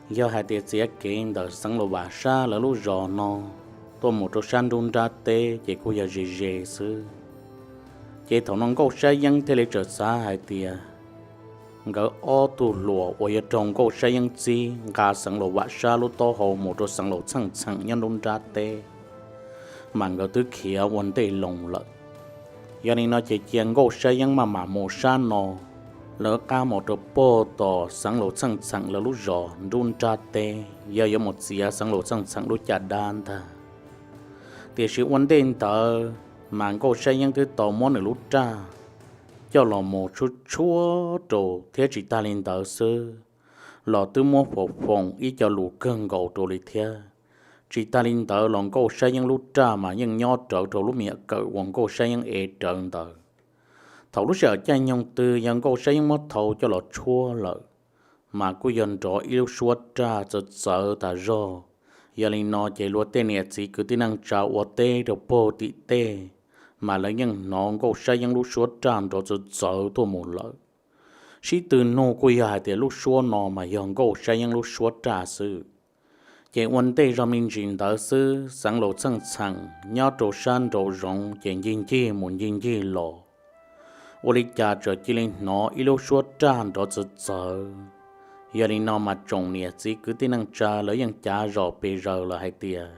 Yog hais tias txiav kev ntawm Xeev Laus Vam Sab lawv lub zos no tuaj mus rau sab nruab nrab teb ces kuj yog ze ze xwb. Ces thaum no Nkauj Sab Yeeb thiaj li txawm xav hais tias nkawd ob tug hluas uas yog raug Nkauj Sab Yeeb txib nqa Xeev Laus Vam Sab lub taub hau mus rau Xeev Laus Txheej Txheem nyob nruab nrab teb, mas nkawd twb khiav ua ntej loo lawm. Yog li no ces cia Nkauj Sab Yeeb maj mam mus sab no, lawv qab mus rau puag tom Xeev Laus Txheej Txheem lawv lub zos nruab nrab teb, yog yuav mus txiav Xeev Laus Txheej Txheem lub caj dab ntag. Tiam sis ua ntej ntawd mas Nkauj Sab Yeeb twb tau muab nws lub raj coj los mus tshuab tshuab rau thiab tsis tag li ntawd xwb, los twb muab foom foom ib co lus kawg nkaus rau li thiab. Tsis tag li ntawd los Nkauj Sab Yeeb lub raj mas yeej nyob rawv rau lub me nyuam kawm uas Nkauj Sab Yeeb ev rawv ntawd. Thaum lub sij hawm caij nyoog twg yog Nkauj Sab Yeeb muab thau coj los tshuab lawm, mas kuj yog nrov ib lub suab raj txawv txawv tas zog. Yog li no ces luag tej niam txiv kwv tij neej tsa ua teb rau puag tim tej, mas lawv yeej hnov Nkauj Sab Yeeb lub suab raj nrov txawv txawv tuaj mus lawm. Sib tw nug kuj yog hais tias lub suab no mas yog Nkauj Sab Yeeb lub suab raj xwb. Ces ua ntej zog me ntsis ntawd xwb Xeev Laus Txheej Txheem nyob rau sab nraum zoov ces ncig ncig mus ncig ncig los, ua li cas txawm cia li hnov ib lub suab raj nrov txawv txawv. Yog li no mas tsoom niam txiv kwv tij neej tsa lawv yeej cav zom pes zaws lawm hais tias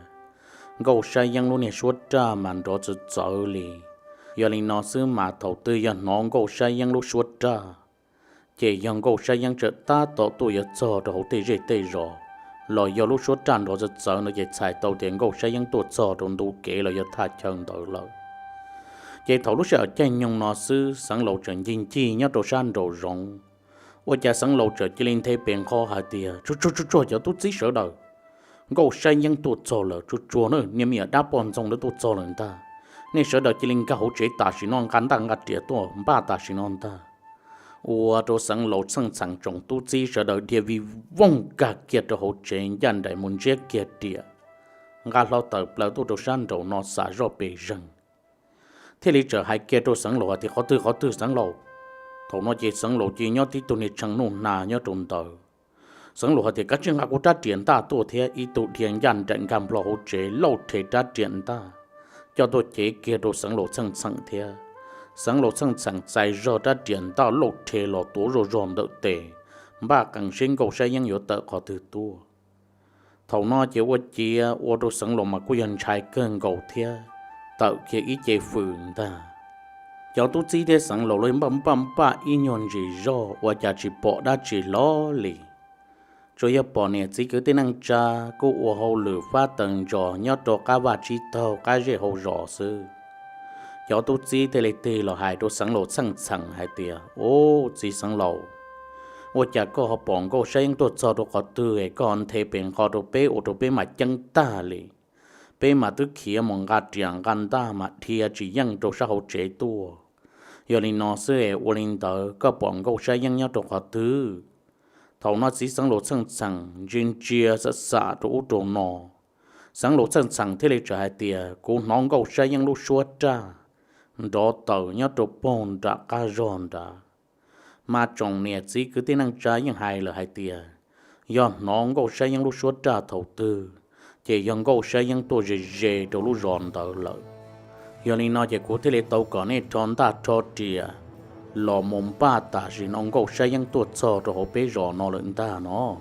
Nkauj Sab Yeeb lub niag suab raj mas nrov txawv txawv li. Yog li no xwb mas thaum twg yog hnov Nkauj Sab Yeeb lub suab raj, ces yog Nkauj Sab Yeeb txawm tab tom tuaj yuav txog rau hauv tej zej tej zos, los yog lub suab raj nrov txawv txawv no ces txhais tau tias Nkauj Sab Yeeb tuaj txog rau ntu kev los yog thaj chaw ntawd lawm. Ces thaum lub sij hawm caij nyoog no xwb Xeev Laus txawm ncig ncig nyob rau sab nraum zoov, ua cas Xeev Laus txawm cia li nthe pes nqho hais tias, Tsuag tsuag tsuag tsuag cov tub txib sawv daws, Nkauj Sab Yeeb tuaj txog lawm, tsuag tsuag na, niag me nyuam dab poj ntxoog lawv tuaj txog lawm ntag. Nej sawv daws cia li nkag hauv tsev tam sim no, nqa ntaj nqa riam tuaj npaj tam sim no ntag. Ua rau Xeev Laus Txheej Txheem tsoom tub txib sawv daws dhia vij voog nkag kiag rau hauv tsev ncaj nraim mus ntsiab kiag riam, nqa hlo tawm plaws tuaj rau sab nraum no xam zoj pes zeeg, thiaj li txawm hais kiag rau Xeev Laus hais tias, Qhov twg qhov twg Xeev Laus? Thaum no ces Xeev Laus cia nyob tib tug niag tshee nuj hna nyob rau ntawd. Xeev Laus hais tias, Kav tsij nqa kuv rab riam ntaj tuaj thiab. Ib tug dhia ncaj nraim nkag nplo hauv tsev lauj rhe rab riam ntaj coj tuaj cev kiag rau Xeev Laus Txheej Txheem thiab. Xeev Laus Txheej Txheem txais zog rab riam ntaj lauj rhe los tuav zog zog ntawm tes, npaj qees seb Nkauj Sab Yeeb yuav tawm qhov twg tuaj. Thaum no ces ua ciav ua rau Xeev Laus mas kuj yog ntshai kawg nkaus thiab, tawm kiag ib ce fws ntag. Cov tub txib thiab Xeev Laus lawv npaj npaj npaj ib nyuag ntsis zog ua cas tsis pom dab tsi hlo li. Tsuas yog pom niam txiv kwv tij neej tsa kuj ua hauj lwm fab taws ntsos nyob rau qab vaj tsib taug qab zej hauv zos xwb. Cov tub txib thiaj li tig los hais rau Xeev Laus Txheej Txheem hais tias, Ub, txiv Xeev Laus, ua cas koj ho pom Nkauj Sab Yeeb tuaj txog rau qhov twg es koj ho nthe pes nqho rau peb ua rau peb mas ceeb tag li? Peb mas twb khiav mus nqa riam nqa ntaj mas dhia tsis yeej rau sab hauv tsev tuaj. Yog li no xwb es ua li ntawd koj pom Nkauj Sab Yeeb nyob rau qhov twg? Thaum no txiv Xeev Laus Txheej Txheem ntsia ntsia xam xam rau ub rau no. Xeev Laus Txheej Txheem thiaj li txawm hais tias, Kuv hnov Nkauj Sab Yeeb lub suab raj nrov taws nyob rau puag nram qab zog nrad. Mas tsoom niam txiv kwv tij neej tsa yeej hais lawm hais tias, yog hnov Nkauj Sab Yeeb lub suab raj thaum twg, ces yog Nkauj Sab Yeeb tuaj ze ze rau lub zos ntawd lawm. Yog li no ces kuv thiaj li tau kom nej rho ntaj rho riam los mus npaj tam sim no Nkauj Sab Yeeb tuaj txog rau hauv peb zos no lawm ntag no.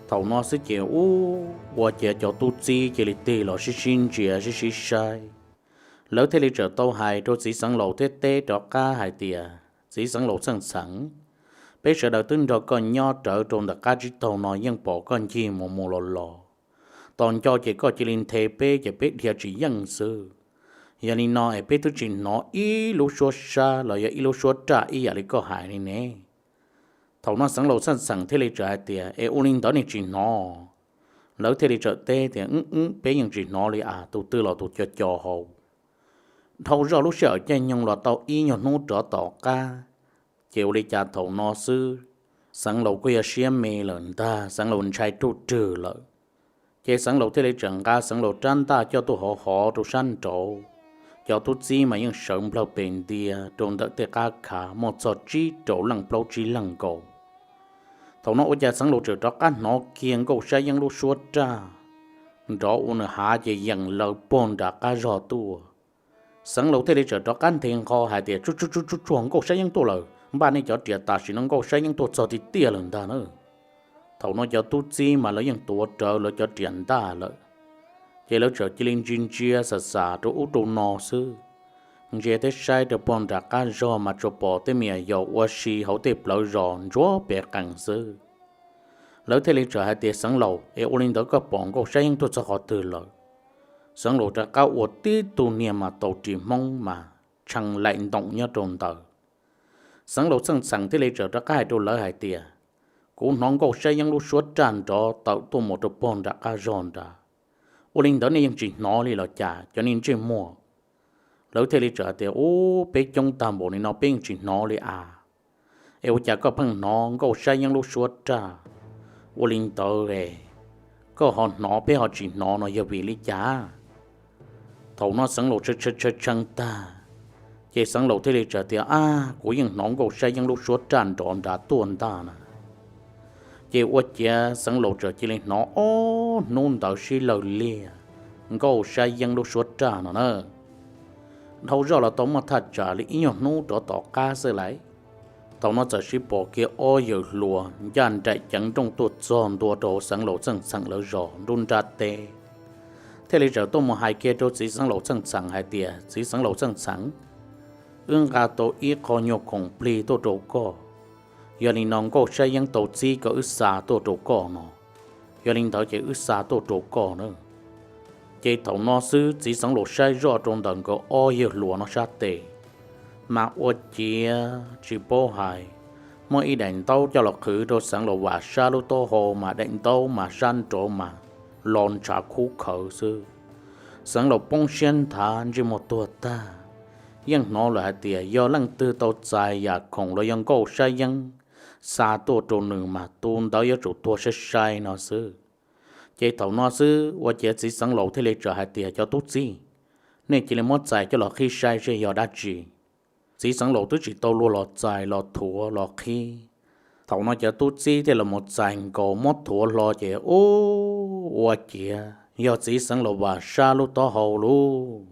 Thaum no xwb ces ub, ua ciav cov tub txib cia li tig los sib sib ntsia sib sib saib. Lawv thiaj li txawm tau hais rau txiv Xeev Laus thiab teb rov qab hais tias, Txiv Xeev Laus Txheej Txheem, peb sawv daws twb nrog koj nyob rawv rau ntawm qab tsib taug no yeej pom koj ncig mus mus los los. Tos nco ces koj cia li nthe peb ces peb dhia tsis yeej xwb. Yog li no es peb twb tsis hnov ib lub suab sab los yog ib lub suab raj ib yam li koj hais li ne. Thaum no Xeev Laus Txheej Txheem thiaj li txawm hais tias, Es ua li ntawd nej tsis hnov? Lawv thiaj li txawm teb tias, Wb wb peb yeej tsis hnov li as, tus twg los tus co co hauv. Dhau zoj lub sij hawm caij nyoog los tau ib nyuag hnub rov tom qab, ces ua li cas thaum no xwb, Xeev Laus kuj yog siab me lawm ntag, Xeev Laus ntshai ruj rwg lawm. Ces Xeev Laus thiaj li txawm nqa Xeev Laus rab ntaj coj tuaj hov hov rau sab nraud. Cov tub txib mas yeej sawv nplawg pes ntia rau ntawm tej qab khav muaj txog tsib rau leej plaub tsib leeg nkaus. Thaum no ua cas Xeev Laus txawm rov qab hnov kiag Nkauj Sab Yeeb lub suab raj nrov ua nws hav ces yeem lawv pog nram qab zog tuaj. Xeev Laus thiaj li txawm rov qab nthe nqho hais tias, Tsuj tsuj tsuj tsuj, Nkauj Sab Yeeb tuaj lawm, npaj nej cov riam tam sim no Nkauj Sab Yeeb tuaj txog tiag tiag lawm ntag na. Thaum no cov tub txib mas lawv yeej tuav rawv lawv cov riam ntaj lawm, ces lawv txawm cia li ntsia ntsia xam xam rau ub rau no xwb. Ntsia thiab saib rau pog nram qab zog mas tsuas pom tej me nyuam yaus ua si hauv tej plawv zos ntsuab pem qees xwb. Lawv thiaj li txawm hais tias, Xeev Laus, es ua li ntawd koj pom Nkauj Sab Yeeb tuaj txog qhov twg lawm? Xeev Laus rov qab ua tib tug niag mas tau ris hmoob mas tshee laim ntoos nyob rau ntawd. Xeev Laus Txheej Txheem thiaj li txawm rov qab hais rau lawv hais tias, Kuv hnov Nkauj Sab Yeeb lub suab raj nrov tawm tuaj mus rau pog nram qab zog nrad. Ua li ntawd nej yeej tsis hnov li los cas cov niag ntsej muag? Lawv thiaj li txawm hais tias, Ub, peb coob tag npaum li no peb yeej tsis hnov li as. Es ua cas koj pheej hnov Nkauj Sab Yeeb lub suab raj? Ua li ntawd es koj ho hnov peb ho tsis hnov no yog vim li cas? Thaum no Xeev Laus tshee tshee tshee tag, ces Xeev Laus thiaj li txawm tias, Ab, kuv yeej hnov Nkauj Sab Yeeb lub suab raj nrov nrad tuaj ntag na. Ces ua ciav Xeev Laus txawm cia li hnov ob hnub ntawd sib law liag Nkauj Sab Yeeb lub suab raj no na. Dhau zoj los tau muaj thaj tsam li ib nyuag hnub rov tom qab xwb lais, thaum no txawm sib pom kiag ob yawg hluas ncaj nraim ceev nrooj tuaj txog ntua rau hauv Xeev Laus Txheej Txheem lawv zos nruab nrab teb, thiaj li txawm tuaj mus hais kiag rau txiv Xeev Laus Txheej Txheem hais tias, Txiv Xeev Laus Txheej Txheem, wb nqa tau ib qho nyuag khoom plig tuaj rau koj. Yog li no Nkauj Sab Yeeb tau txib kom wb xa tuaj rau koj no, yog li ntawd ces wb xa tuaj rau koj na. Ces thaum no xwb txiv Xeev Laus saib zoj rau ntawm nkawd ob yawg hluas no sab tes, mas ua ciav tsis paub hais, muaj ib daim ntaub coj los qhwv rau Xeev Laus Vam Sab lub taub hau mas daim ntaub mas sab nraud mas lo ntshav khub khawv xwb. Xeev Laus poob siab nthav ntsej muag tuag tag, yeej hnov lawm hais tias yog leej twg tau txais yam khoom los yog Nkauj Sab Yeeb xa tuaj rau nws mas tus ntawd yuav tsum tuag sai sai no xwb. Ces thaum no xwb ua ciav txiv Xeev Laus thiaj li txawm hais tias, Cov tub txib, nej cia li muab txais coj los qhib saib seb yog dab tsi. Txiv Xeev Laus twb tsis tau luag los txais los thuav los qhib. Thaum no cov tub txib thiaj los mus txais nkaus muab thuav hlo ces ub, ua ciav yog txiv Xeev Laus Vam Sab lub taub hau lauj.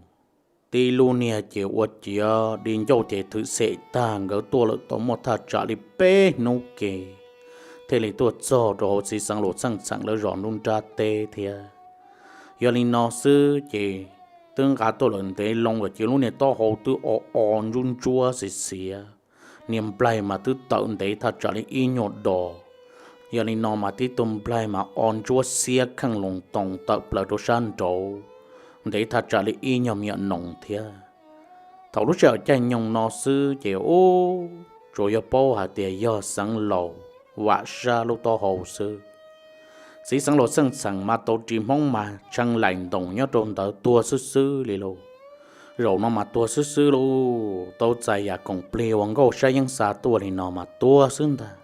Tib lub niag ces ua ciav di ncauj ces thwm xem tag, nkawd tuaj lawm tau muaj thaj tsam li peb hnub ke thiaj li tuaj txog rau hauv txiv Xeev Laus Txheej Txheem lawv zos nruab nrab teb thiab. Yog li no xwb ces twb nqa tuaj lawm ntev loo lawm ces lub niag taub hau twb o o ntsuab ntsuab xiav xiav, niag nplaig mas twb tawm ntev thaj tsam li ib nyuag dos. Yog li no mas tib tug nplaig mas o ntsuab xiab kheej loos toos tawm plaws rau sab nraud, ntev thaj tsam li ib nyuag me nyuam noos thiab. Thaum lub sij hawm caij nyoog no xwb ces ub, tsuas yog paub hais tias yog Xeev Laus Vam Sab lub taub hau xwb. Txiv Xeev Laus Txheej Txheem mas tau ris hmoob mas tshee laim ntoos nyob rau ntawd tuag xwb xwb li lauj. Zaum no mas tuag xwb xwb lauj, tau txais yam khoom plig uas Nkauj Sab Yeeb xa tuaj li no mas tuag xwb ntag.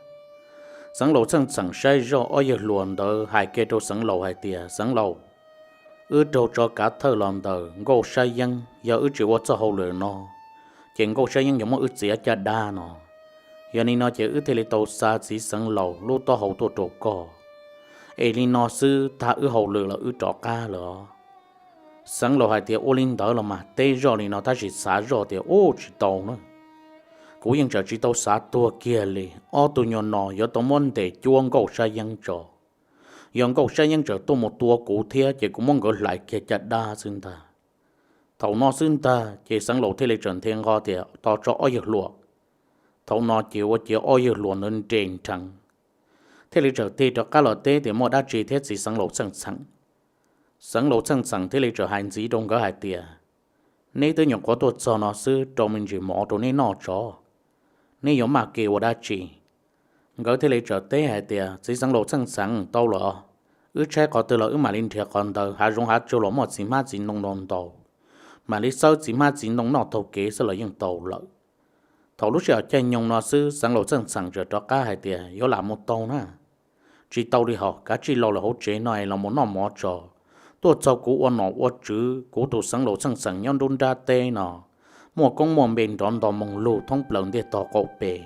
Xeev Laus Txheej Txheem saib zoj ob yawg hluas ntawd hais kiag rau Xeev Laus hais tias, Xeev Laus, wb raug tso kav thawj los ntawm Nkauj Sab Yeeb, yog wb tsis ua txoj hauj lwm no ces Nkauj Sab Yeeb yuav muab wb txiav caj dab no. Yog li no ces wb thiaj li tau xa txiv Xeev Laus lub taub hau tuaj rau koj. Es li no xwb, tag wb hauj lwm los wb rov qab lawm os. Xeev Laus hais tias, Ua li ntawd los mas teb zoj li no tab sis xav zoj tias ub tsis tau na. Kuv yeej tseem tsis tau xav tuag kiag li, ob tug nyuag no yuav tau muab ntes cuab Nkauj Sab Yeeb tso. Yog Nkauj Sab Yeeb tseem tuaj mus tua kuv thiab ces kuv muab nkawd hlais kiag caj dab xwb ntag. Thaum no xwb ntag ces Xeev Laus thiaj li txawm nthe nqho tias, Tos tso ob yawg hluas. Thaum no ces ua ciav ob yawg hluas ntawd nres nrheev, thiaj li txawm tig rov qab los teb tias muaj dab tsi thiab txiv Xeev Laus Txheej Txheem. Xeev Laus Txheej Txheem thiaj li txawm hais ntxiv rau nkawd hais tias, Neb twb nyuam qhuav tuaj txog no xwb, rau me ntsis mov rau neb noj tso, neb yuav maj kev ua dab tsi? Nkawd thiaj li txawm teb hais tias, Txiv Xeev Laus Txheej Txheem, tau lawm, wb tshaib qhov twg los wb mam li nrhiav qhov ntawd, hav zoov hav tsaus los muaj txiv hmab txiv ntoo no ntau, mam li xawb txiv hmab txiv ntoo noj taug kev xwb los yeej tau lawm. Thaum lub sij hawm caij nyoog no xwb Xeev Laus Txheej Txheem txawm rov qab hais tias, Yuav lam mus tau na. Tsis tau li hos, kav tsij los lawm hauv tsev no es los mus noj mov tso. Tuaj txog kuv ua nom ua tswv, kuv tus Xeev Laus Txheej Txheem nyob nruab nrab teb no muaj koob muaj npe nrov nto moo lug thoob plaws ntiaj tog qaum pes.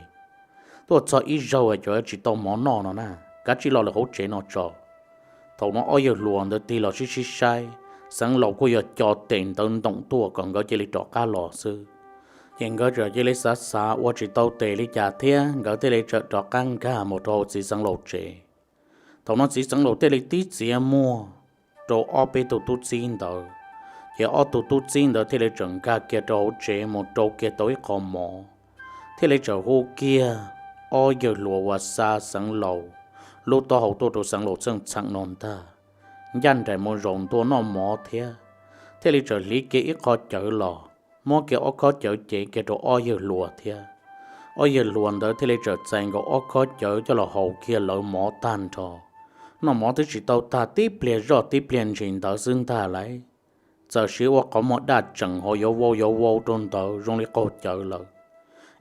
tuaj txog ib zaug cov tsis tau mov noj no na, kav tsij los lawm hauv tsev no tso. Thaum no ob yawg hluas ntawd tig los sib sib saib, Xeev Laus kuj yog co tes ntawd ntoom tuaj kom nkawd cia li rov qab los xwb. Ces nkawd txawm cia li xav xav ua tsis tau tes li cas thiab nkawd thiaj li txawm rov qab nkag mus rau hauv txiv Xeev Laus tsev. Thaum no txiv Xeev Laus thiaj li tib txiav muag rau ob peb tug tub txib ntawd, ces ob tug tub txib ntawd thiaj li txawm nkag kiag rau hauv tsev mus rau kiag tau ib qho mov, thiaj li txawm hu kiag ob yawg hluas uas xa Xeev Laus lub taub hau tuaj rau Xeev Laus txheej txheem no ntag, ncaj nraim mus zaum ntua noj mov thiab, thiaj li txawm hliv kiag ib qho cawv los, muab kiag ob khob cawv cev kiag rau ob yawg hluas thiab. Ob yawg hluas ntawd thiaj li txawm txais nkaus ob khob cawv coj los haus kiag lawv mov tag nrho. Noj mov twb tsis tau tag tib pliag zoj tib pliag ntsis ntawd xwb ntag lauj, txawm siv ua qhov muag daj tseem ho yuav vau yuav vau rau ntawd zoo li qaug cawv lawm.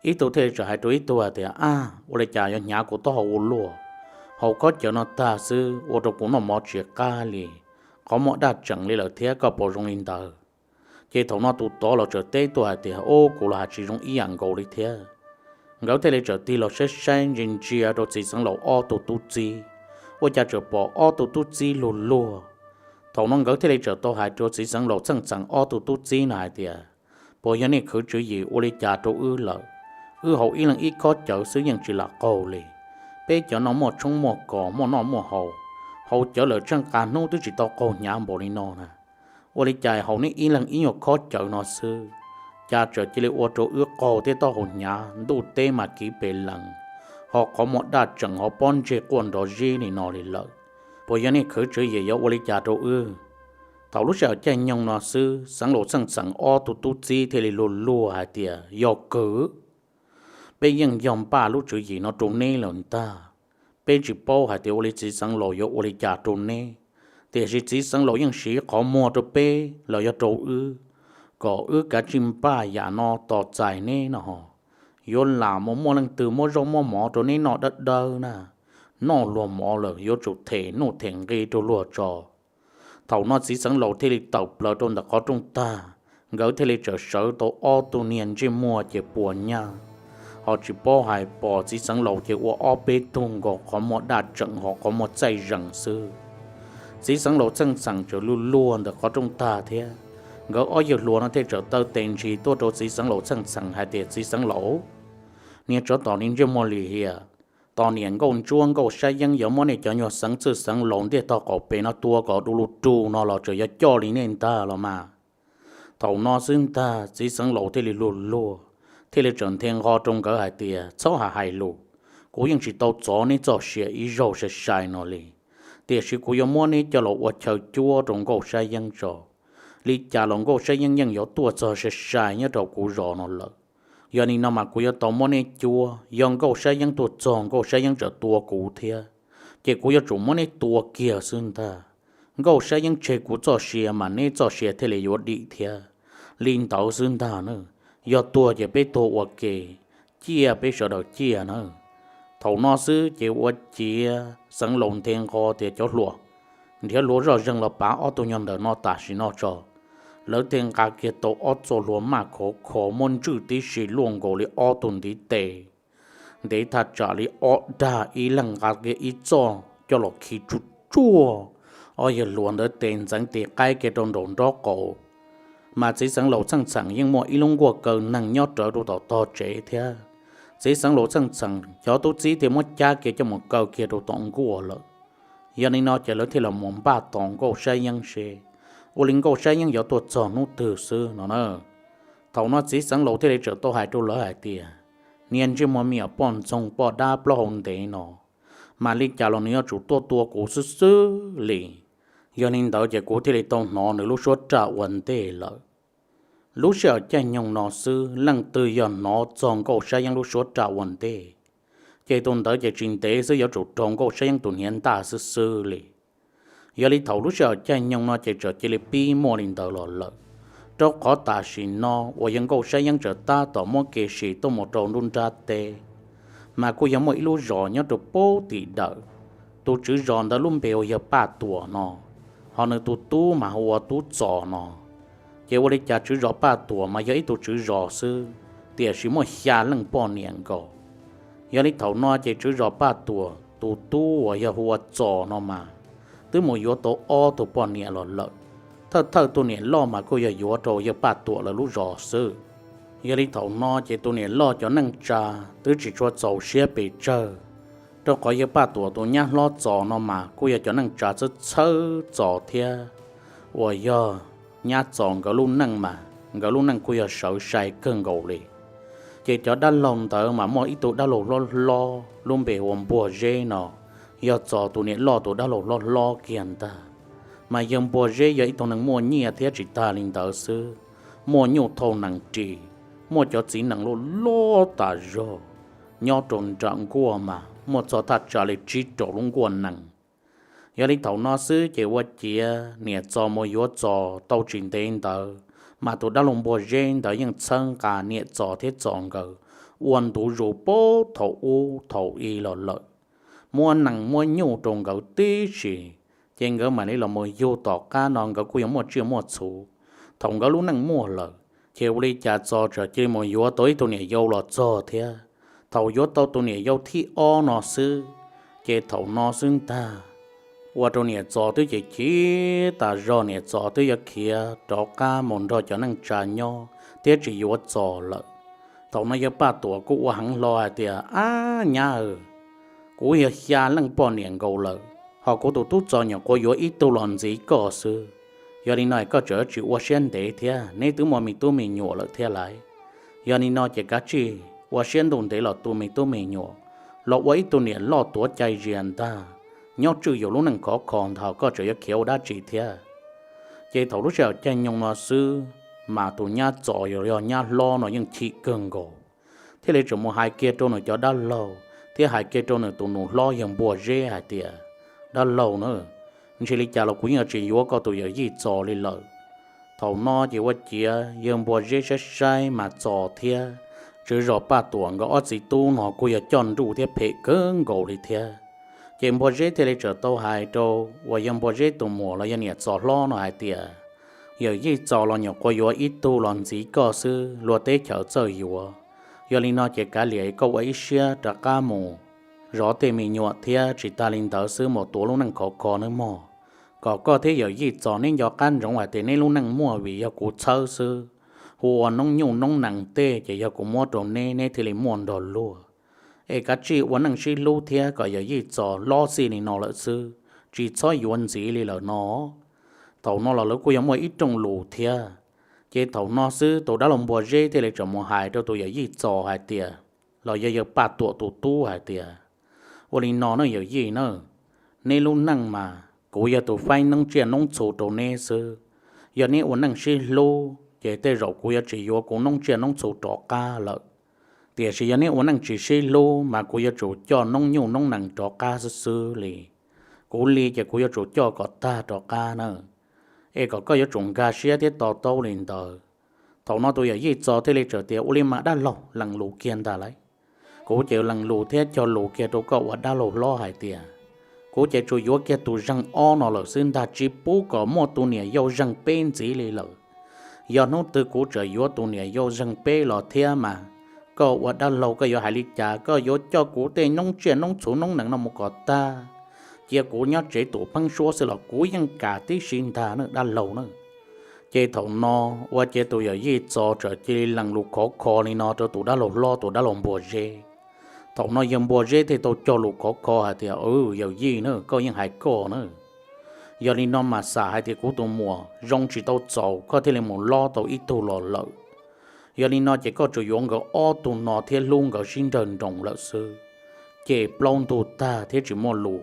Ib tug thiaj li txawm hais rau ib tug hais tias, Ab, ua li cas yuav hnyav kuv taub hau ua luaj, haus khob cawv no tag xwb ua rau kuv noj mov tsis qab li, qhov muag daj tseem li lawm thiab koj puas zoo li ntawd? Ces thaum no tus tod los txawm teb tuaj hais tias, Ub, kuv los hais tsis zoo ib yam nkaus li thiab. Nkawd thiaj li txawm tig los saib saib ntsia ntsia rau txiv Xeev Laus ob tug tub txib, ua cas txawm pom ob tug tub txib luag luag. Thaum no nkawd thiaj li txawm tau hais rau txiv Xeev Laus txheej txheem ob tug tub txib no hais tias, Puas yog nej khwv tswv yim ua li cas rau wb lawm? Wb haus ib leeg ib khob cawv xwb yeej tsis lam qaug li. Peb cov no muaj tshoob muaj kos muaj noj muaj haus, haus cawv lawm tsheej qab hnub twb tsis tau qaug hnyav npaum li no na. Ua li cas haus neb ib leeg ib nyuag khob cawv no xwb, cas txawm cia li ua rau wb qaug thiab taub hau hnyav, ntuj teb mas kiv pes lees, ho qhov muag daj tseem ho pob ntseg quaj nrov zib li no li lawm? Puas yog nej khwv tswv yim yuav ua li cas rau wb? Thaum lub sij hawm caij nyoog no xwb Xeev Laus txheej txheem ob tug tub txib thiaj li luag luag hais tias, Yog kawg, peb yeej yog npaj lub tswv yim no rau neb lawm ntag. Peb tsis paub hais tias ua li txiv Xeev Laus yuav ua li cas rau neb, tiam sis txiv Xeev Laus yeej siv qhov muag rau peb los yog rau wb, kom wb kav tsij npaj yam no tos txais neb no ho. Yuav lam mus muaj leej twg muab zaub muab mov rau neb noj dawb dawb na, noj luag mov lawm yuav tsum them nuj them nqi rau luag tso. Thaum no txiv Xeev Laus thiaj li tawm plaws rau ntawm qhov rooj tag, nkawd thiaj li txawm sawv tau ob tug niag ntsej muag ces puas nyaj, ho tsis paub hais pom txiv Xeev Laus ces ua ob peb tug nkaus qhov muag daj tseem ho qhov muag txaij zees xwb. Txiv Xeev Laus txheej txheem txawm luag luag ntawm qhov rooj tag thiab, nkawd ob yawg hluas no thiaj txawm taw tes ntsis tuaj rau txiv Xeev Laus txheej txheem hais tias, Txiv Xeev Laus, niag tsov tom niag ntsej muag lim hiam, tos niam nkauj ntsuab nkauj sab yeeb yuav muab nej cov nyuag xeev txwj xeev laus ntiaj tog qaum pem no tua kom du lug rug no los txawm yuav coj li nej ntag los mas. Thaum no xwb ntag txiv xeev laus thiaj li luag luag, thiaj li txawm nthe nqho rau nkawd hais tias, Txhob hais hais lus, kuv yeej tsis tau txov neb txoj sia ib zaug sai sai no li, tiam sis kuv yuav muab neb coj los ua chaw cuab rau nkauj sab yeeb tso. Li cas los nkauj sab yeeb yeej yuav tuaj txog sai sai nyob rau kuv zos no lawm. Yog li no mas kuv yuav tau muab neb cuab, yog nkauj sab yeeb tuaj txog nkauj sab yeeb txawm tua kuv thiab, ces kuv yuav tsum muab neb tua kiag xwb ntag. Nkauj sab yeeb tseg kuv txoj sia mas neb txoj sia thiaj li yuav dim thiab. Li ntawd xwb ntag na, yog tuag ces peb tuag ua ke, ciaj peb sawv daws ciaj na. Thaum no xwb ces ua ciav xeev laus nthe nqho tias, Cov hluas, nrhiav hlua zoj zeeg los pav ob tug nyuag ntawm no tam sim no tso. Lawv thiaj nqa kiag tau ob txoj hlua maj khov kho muab ntswj tib si luaj nkaus li ob tug ntiv tes, ntev thaj tsam li ob dag, ib leeg nqa kiag ib txoj coj los khi tsuj tsuaj, ob yawg hluas ntawd tes ntxeev tes qaib kiag rau nraum nraub qaum. Mas txiv xeev laus txheej txheem yeej muaj ib lub nkuaj kaw neeg nyob rawv rau tom tog tsev thiab. Txiv xeev laus txheej txheem cov tub txib thiaj muab cab kiag coj mus kaw kiag rau tom nkuaj lawm. Yog li no ces lawv thiaj los mus npaj tos nkauj sab yeeb seb ua li nkauj sab yeeb yuav tuaj txog hnub twg xwb no na. Thaum no txiv xeev laus thiaj li txawm tau hais rau lawv hais tias, Niag ntsej muag me nyuam poj ntxoog poj dab plaub hau ntev no, mas li cas los nws yuav tsum tuaj tua kuv xwb xwb li. Yog li ntawd ces kuv thiaj li tau hnov nws lub suab raj ua ntej lawm. Lub sij hawm caij nyoog no xwb leej twg yog hnov txog nkauj sab yeeb lub suab raj ua ntej, ces tus ntawd ces tsis ntev xwb yuav tsum raug nkauj sab yeeb tus hniav ntaj xwb xwb li. Yog li thaum lub sij hawm caij nyoog no ces txawm cia li pib muaj li ntawd los lawm, rau qhov tam sim no uas yog nkauj sab yeeb txawm tab tom muab kev sim tuaj mus rau nruab nrab teb, mas kuj yog muaj ib lub zos nyob rau pem tim dawm. Tus tswv zos ntawd lub npe uas yog Paj Tuam no, ho nws tus tub mas hu ua Tub Txos no. Ces ua li cas tswv zos Paj Tuam mas yog ib tug tswv zos xwb, tiam sis muaj xya leej poj niam nkaus. Yog li thaum no ces tswv zos Paj Tuam tus tub uas yog hu ua Txos no mas twb mus yuav tau ob tug poj niam los lawm. Thawj thawj tus niam loj mas kuj yog yuav rau yawg Paj Tuam lawv lub zos xwb. Yog li thaum no ces tus niam loj cov neej tsa twb tsis tshua txaus siab pes tsawg, rau qhov yawg Paj Tuam tus nyab hlob Txos no mas kuj yog cov neej tsa txhawb txhawb Txos thiab uas yog nyab Txos nkawd lub neej mas nkawd lub neej kuj yog sawv sai kawg nkaus li. Ces cov dab laug ntawd mas muaj ib tug dab laug hlob hlob lub npe hu ua Npuag Zeb no, yog Txos tus niam loj tus dab laug hlob hlob kiag ntag. Mas yawg Npuag Zeb yog ib tug neeg muaj nyiaj thiab tsis tag li ntawd xwb, muaj nyuj thauj nees ris, muaj cov txiv nees loj loj tas zog, nyob rau nram nkuaj mas muaj txog thaj tsam li tsib rau lub nkuaj nees. Yog li thaum no xwb ces ua ciav niam Txos mus yuav Txos tau tsis ntev ntawd, mas tus dab laug Npuag Zeb ntawd yeej txhawb nqa niam Txos thiab Txos nkawd ua ntu zus puag thaum ub thaum i los lawm, muab nees muab nyuj rau nkawd tib si, ces nkawd mam li los mus yug tom qab no nkawd kuj yuav muaj tsiaj muaj txhu thaum nkawd lub neej muaj lawm. Ces ua li cas Txos txawm cia li mus yuav tau ib tug niam yau los txog thiab. Thaum yuav tau tus niam yau thib ob no xwb, ces thaum no xwb ntag, ua rau niam Txos twb chim chim tas zog, niam Txos twb yuav khiav rov qab mus nrog cov neej tsa nyob thiab tsis yuav Txos lawm. Thaum no yawg Paj Tuam kuj ua heev hlo hais tias, Ab nyab aw, kuv yog xya leej poj niam nkaus lawm, ho kuv tus tub Txos nyuam qhuav yuav ib tug los ntxiv koj xwb. Yog li no koj tseem tsis ua siab ntev thiab, neb twb muaj me tub me nyuam lawm thiab lauj. Yog li no ces kav tsij ua siab ntuj ntev los tu me tub me nyuam, los ua ib tug niam loj tuav cai zias ntag, nyob tswj yus lub neej khov kho ntag, koj tseem yuav khiav ua dab tsi thiab. Ces thaum lub sij hawm caij nyoog no xwb, mas tus nyab Txos uas yog nyab hlob no yeej chim kawg nkaus, thiaj li tseem mus hais kiag rau nws cov dab laug thiab hais kiag rau nws tus nus hlob yawg Npuag Zeb hais tias, Dab laug na, ntshe li cas los kuv yeej tsis yuav koj tus yawm yij Txos li lawm. Thaum no ces ua ciav yawg Npuag Zeb saib saib mas Txos thiab tswv zos Paj Tuam nkawd ob txiv tub no kuj yog coj nruj thiab phem kawg nkaus li thiab. Ces Npuag Zeb thiaj li txawm tau hais rau uas yawg Npuag Zeb tus muam los yog niam Txos hlob no hais tias, Yawm yij Txos los nyuam qhuav yuav ib tug los ntxiv koj xwb, luag teb chaws txawj yuav. Yog li no ces kav liam koj ua ib siab rov qab mus zov tej me nyuam thiab tsis tas li ntawd xwb mus tuav lub neej khov kho nawb mog, kom koj thiab yawm yij Txos neb nco qab ntsoov hais tias neb lub neej muaj vim yog kuv txhawb xwb. Hu ua noob nyuj noob nees tej ces yog kuv muab rau neb, neb thiaj li muaj nrog luag. Es kav tsij ua neej sib hlub thiab kom yawm yij Txos lob xij li no lawm xwb, tsis txhob yuav ntxiv li lawm no. Thaum no los lawv kuj yog muaj ib rooj lus thiab. Ces thaum no xwb tus dab laug Npuag Zeb thiaj li tseem mus hais rau tus yawm yij Txos hais tias, los yog yawg Paj Tuam tus tub hais tias, Ua li no na yawm yij na, neb lub neej mas kuv yog tus faib noob tsiaj noob txhu rau neb xwb. Yog neb ua neej sib hlub ces tej zaum kuv yuav tsis yuav kuv noob tsiaj noob txhu rov qab lawm. Tiam sis yog neb ua neej tsis sib hlub mas kuv yuav tsum coj noob nyuj noob nees rov qab xwb xwb li. Kuv li ces kuv yuav tsum coj kom tag rov qab na. Es kom koj yuav tsum nkag siab thiab to taub li ntawd. Thaum no tus yawm yij Txos thiaj li txawm tias, Ua li mas dab laug, lees lus kiag ntag lauj. Kuv ces lees lus thiab cog lus kiag rau koj ua dab laug hlob hais tias, kuv ces tsuas yuav kiag tus zeeg ob no lawm xwb ntag, tsis pub kom muaj tus niam yau zeeg peb ntxiv li lawm. Yog hnub twg kuv tseem yuav tus niam yau zeeg peb los thiab mas, koj ua dab laug koj yuav hais li cas? Koj yuav coj kuv tej noob tsiaj noob txhu noob nees no mus kom tag, cia kuv nyob tsev tus pheeb suab xwb los kuv yeej kam tib si ntag na dab laug na. Ces thaum no ua ciav tus yawm yij Txos txawm cia li lees lus khov kho li no rau tus dab laug hlob tus dab laug Npuag Zeb. Thaum no yawg Npuag Zeb thiaj tau cog lus khov kho hais tias, Yawm yij na, koj yeej hais koj na. Yog li no mas xam hais tias kuv tus muam zoo tsis tau txaus koj thiaj li mus lob tau ib tug los lawm. Yog li no ces koj tsuas yuav nkawd ob tug no thiab hlub nkawd sib nrawg nroos lawm xwb, ces plaub ntug tag thiab tsis muaj lus.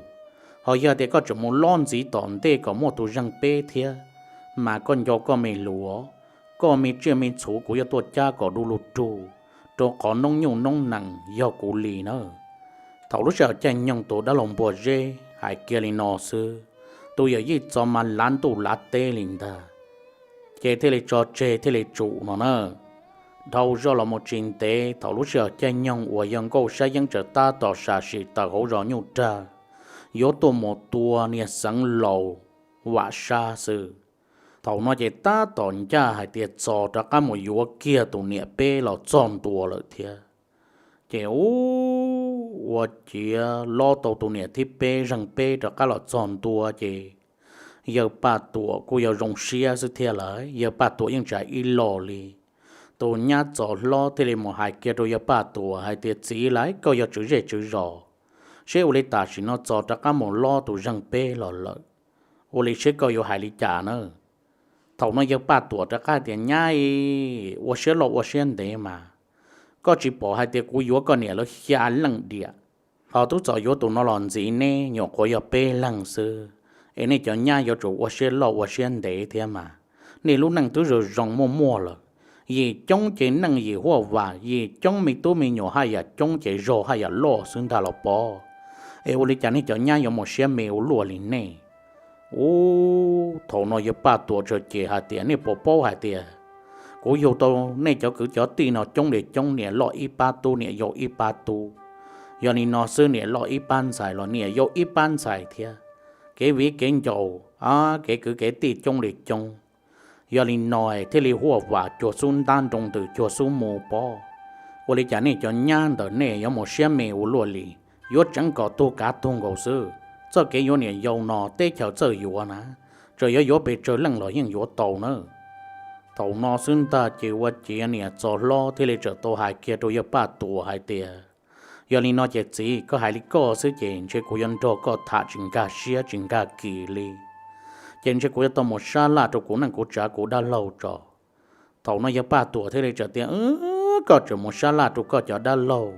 Ho yog tias koj tseem mus lob ntxiv tom ntej kom muaj tus zeeg peb thiab, mas koj nco koj me lus, koj me tsiaj me txhu kuv yuav tuaj cab kom du lug rug, rau qhov noob nyuj noob nees yog kuv li na. Thaum lub sij hawm caij nyoog tus dab laug Npuag Zeb hais kiag li no xwb, tus yawm yij Txos mas lav ntuj lav teb li ntag, ces thiaj li tso tseg thiaj li tsum no na. Dhau zog los mus tsis ntev thaum lub sij hawm caij nyoog uas yawg Nkauj Sab Yeeb txawm tab tom sam sim tawm hauv zos Nyuj Rag, yuav tuaj mus tua niag Xeev Laus Vam Sab xwb. Thaum no ces tab tom ncaj hais tias Txos rov qab mus yuav kiag tus niam peb los txog ntua lawm thiab. Ces u ua ciav lob tau tus niam thib peb zeeg peb rov qab los txog ntua ces yawg Paj Tuam kuj yog zoo siab xwb thiab lawm, yawg Paj Tuam yeej tsis hais ib los li. Tus nyab Txos hlob thiaj li mus hais kiag rau yawg Paj Tuam hais tias, Txiv lauj, koj yog tswv zej tswv zos, seb ua li tam sim no Txos rov qab mus lob tus zeeg peb los lawm, ua li seb koj yuav hais li cas na? Thaum no yawg Paj Tuam rov qab tias, Nyab, ua siab loj ua siab ntev mas, koj tsis pom hais tias kuv yuav koj niam lawv xya leej diam, ho tub Txos yuav tus no los ntxiv neb nyuam qhuav yog peb leeg xwb, es nej cov nyab yuav tsum ua siab loj ua siab ntev thiab mas. Nej lub neej twb zoo zoo muaj muaj lawm, yim coob ces neej yim huaj vam, yim coob me tub me nyuam haj yam coob ces zog haj yam loj xwb ntag los pob. Es ua li cas nej cov nyab yuav mus siab me ua luaj li nej? Ub, thaum no yawg Paj Tuam txawm cem hais tias, Nej puas paub hais tias kuv yug tau nej cov kwv cov tij no coob li coob, niam loj ib pab tub, niam yau ib pab tub. Yog li no xwb niam loj ib pab ntxhais los niam yau ib pab ntxhais thiab, kev viv kev ncaus, kev kwv kev tij coob li coob. Yog li no thiaj li huaj vam cuag xub ntab nroo ntws cuag xub mu pob. Ua li cas nej cov nyab ntawm nej yuav mus siab me ua luaj li, yuav tseev kom tug kav tug nkaus xwb. Txoj kev yuav niam yau no teb chaws txawj yuav na, txawm yuav yuav pes tsawg leej los yeej yuav tau na. Thaum no xwb ntag ces ua ciav niam Txos hlob thiaj li txawm tau hais kiag rau yawg Paj Tuam hais tias, Yog li no ces txiv, koj hais li koj xwb ces ntshe kuv yuav nrog koj tham tsis nkag siab tsis nkag kis li. Ces ntshe kuv yuav tau mus sab laj rau kuv neej kuv tsav kuv dab laug tso. Thaum no yawg Paj Tuam thiaj li txawm tias, Koj tseem mus sab laj rau koj cov dab laug,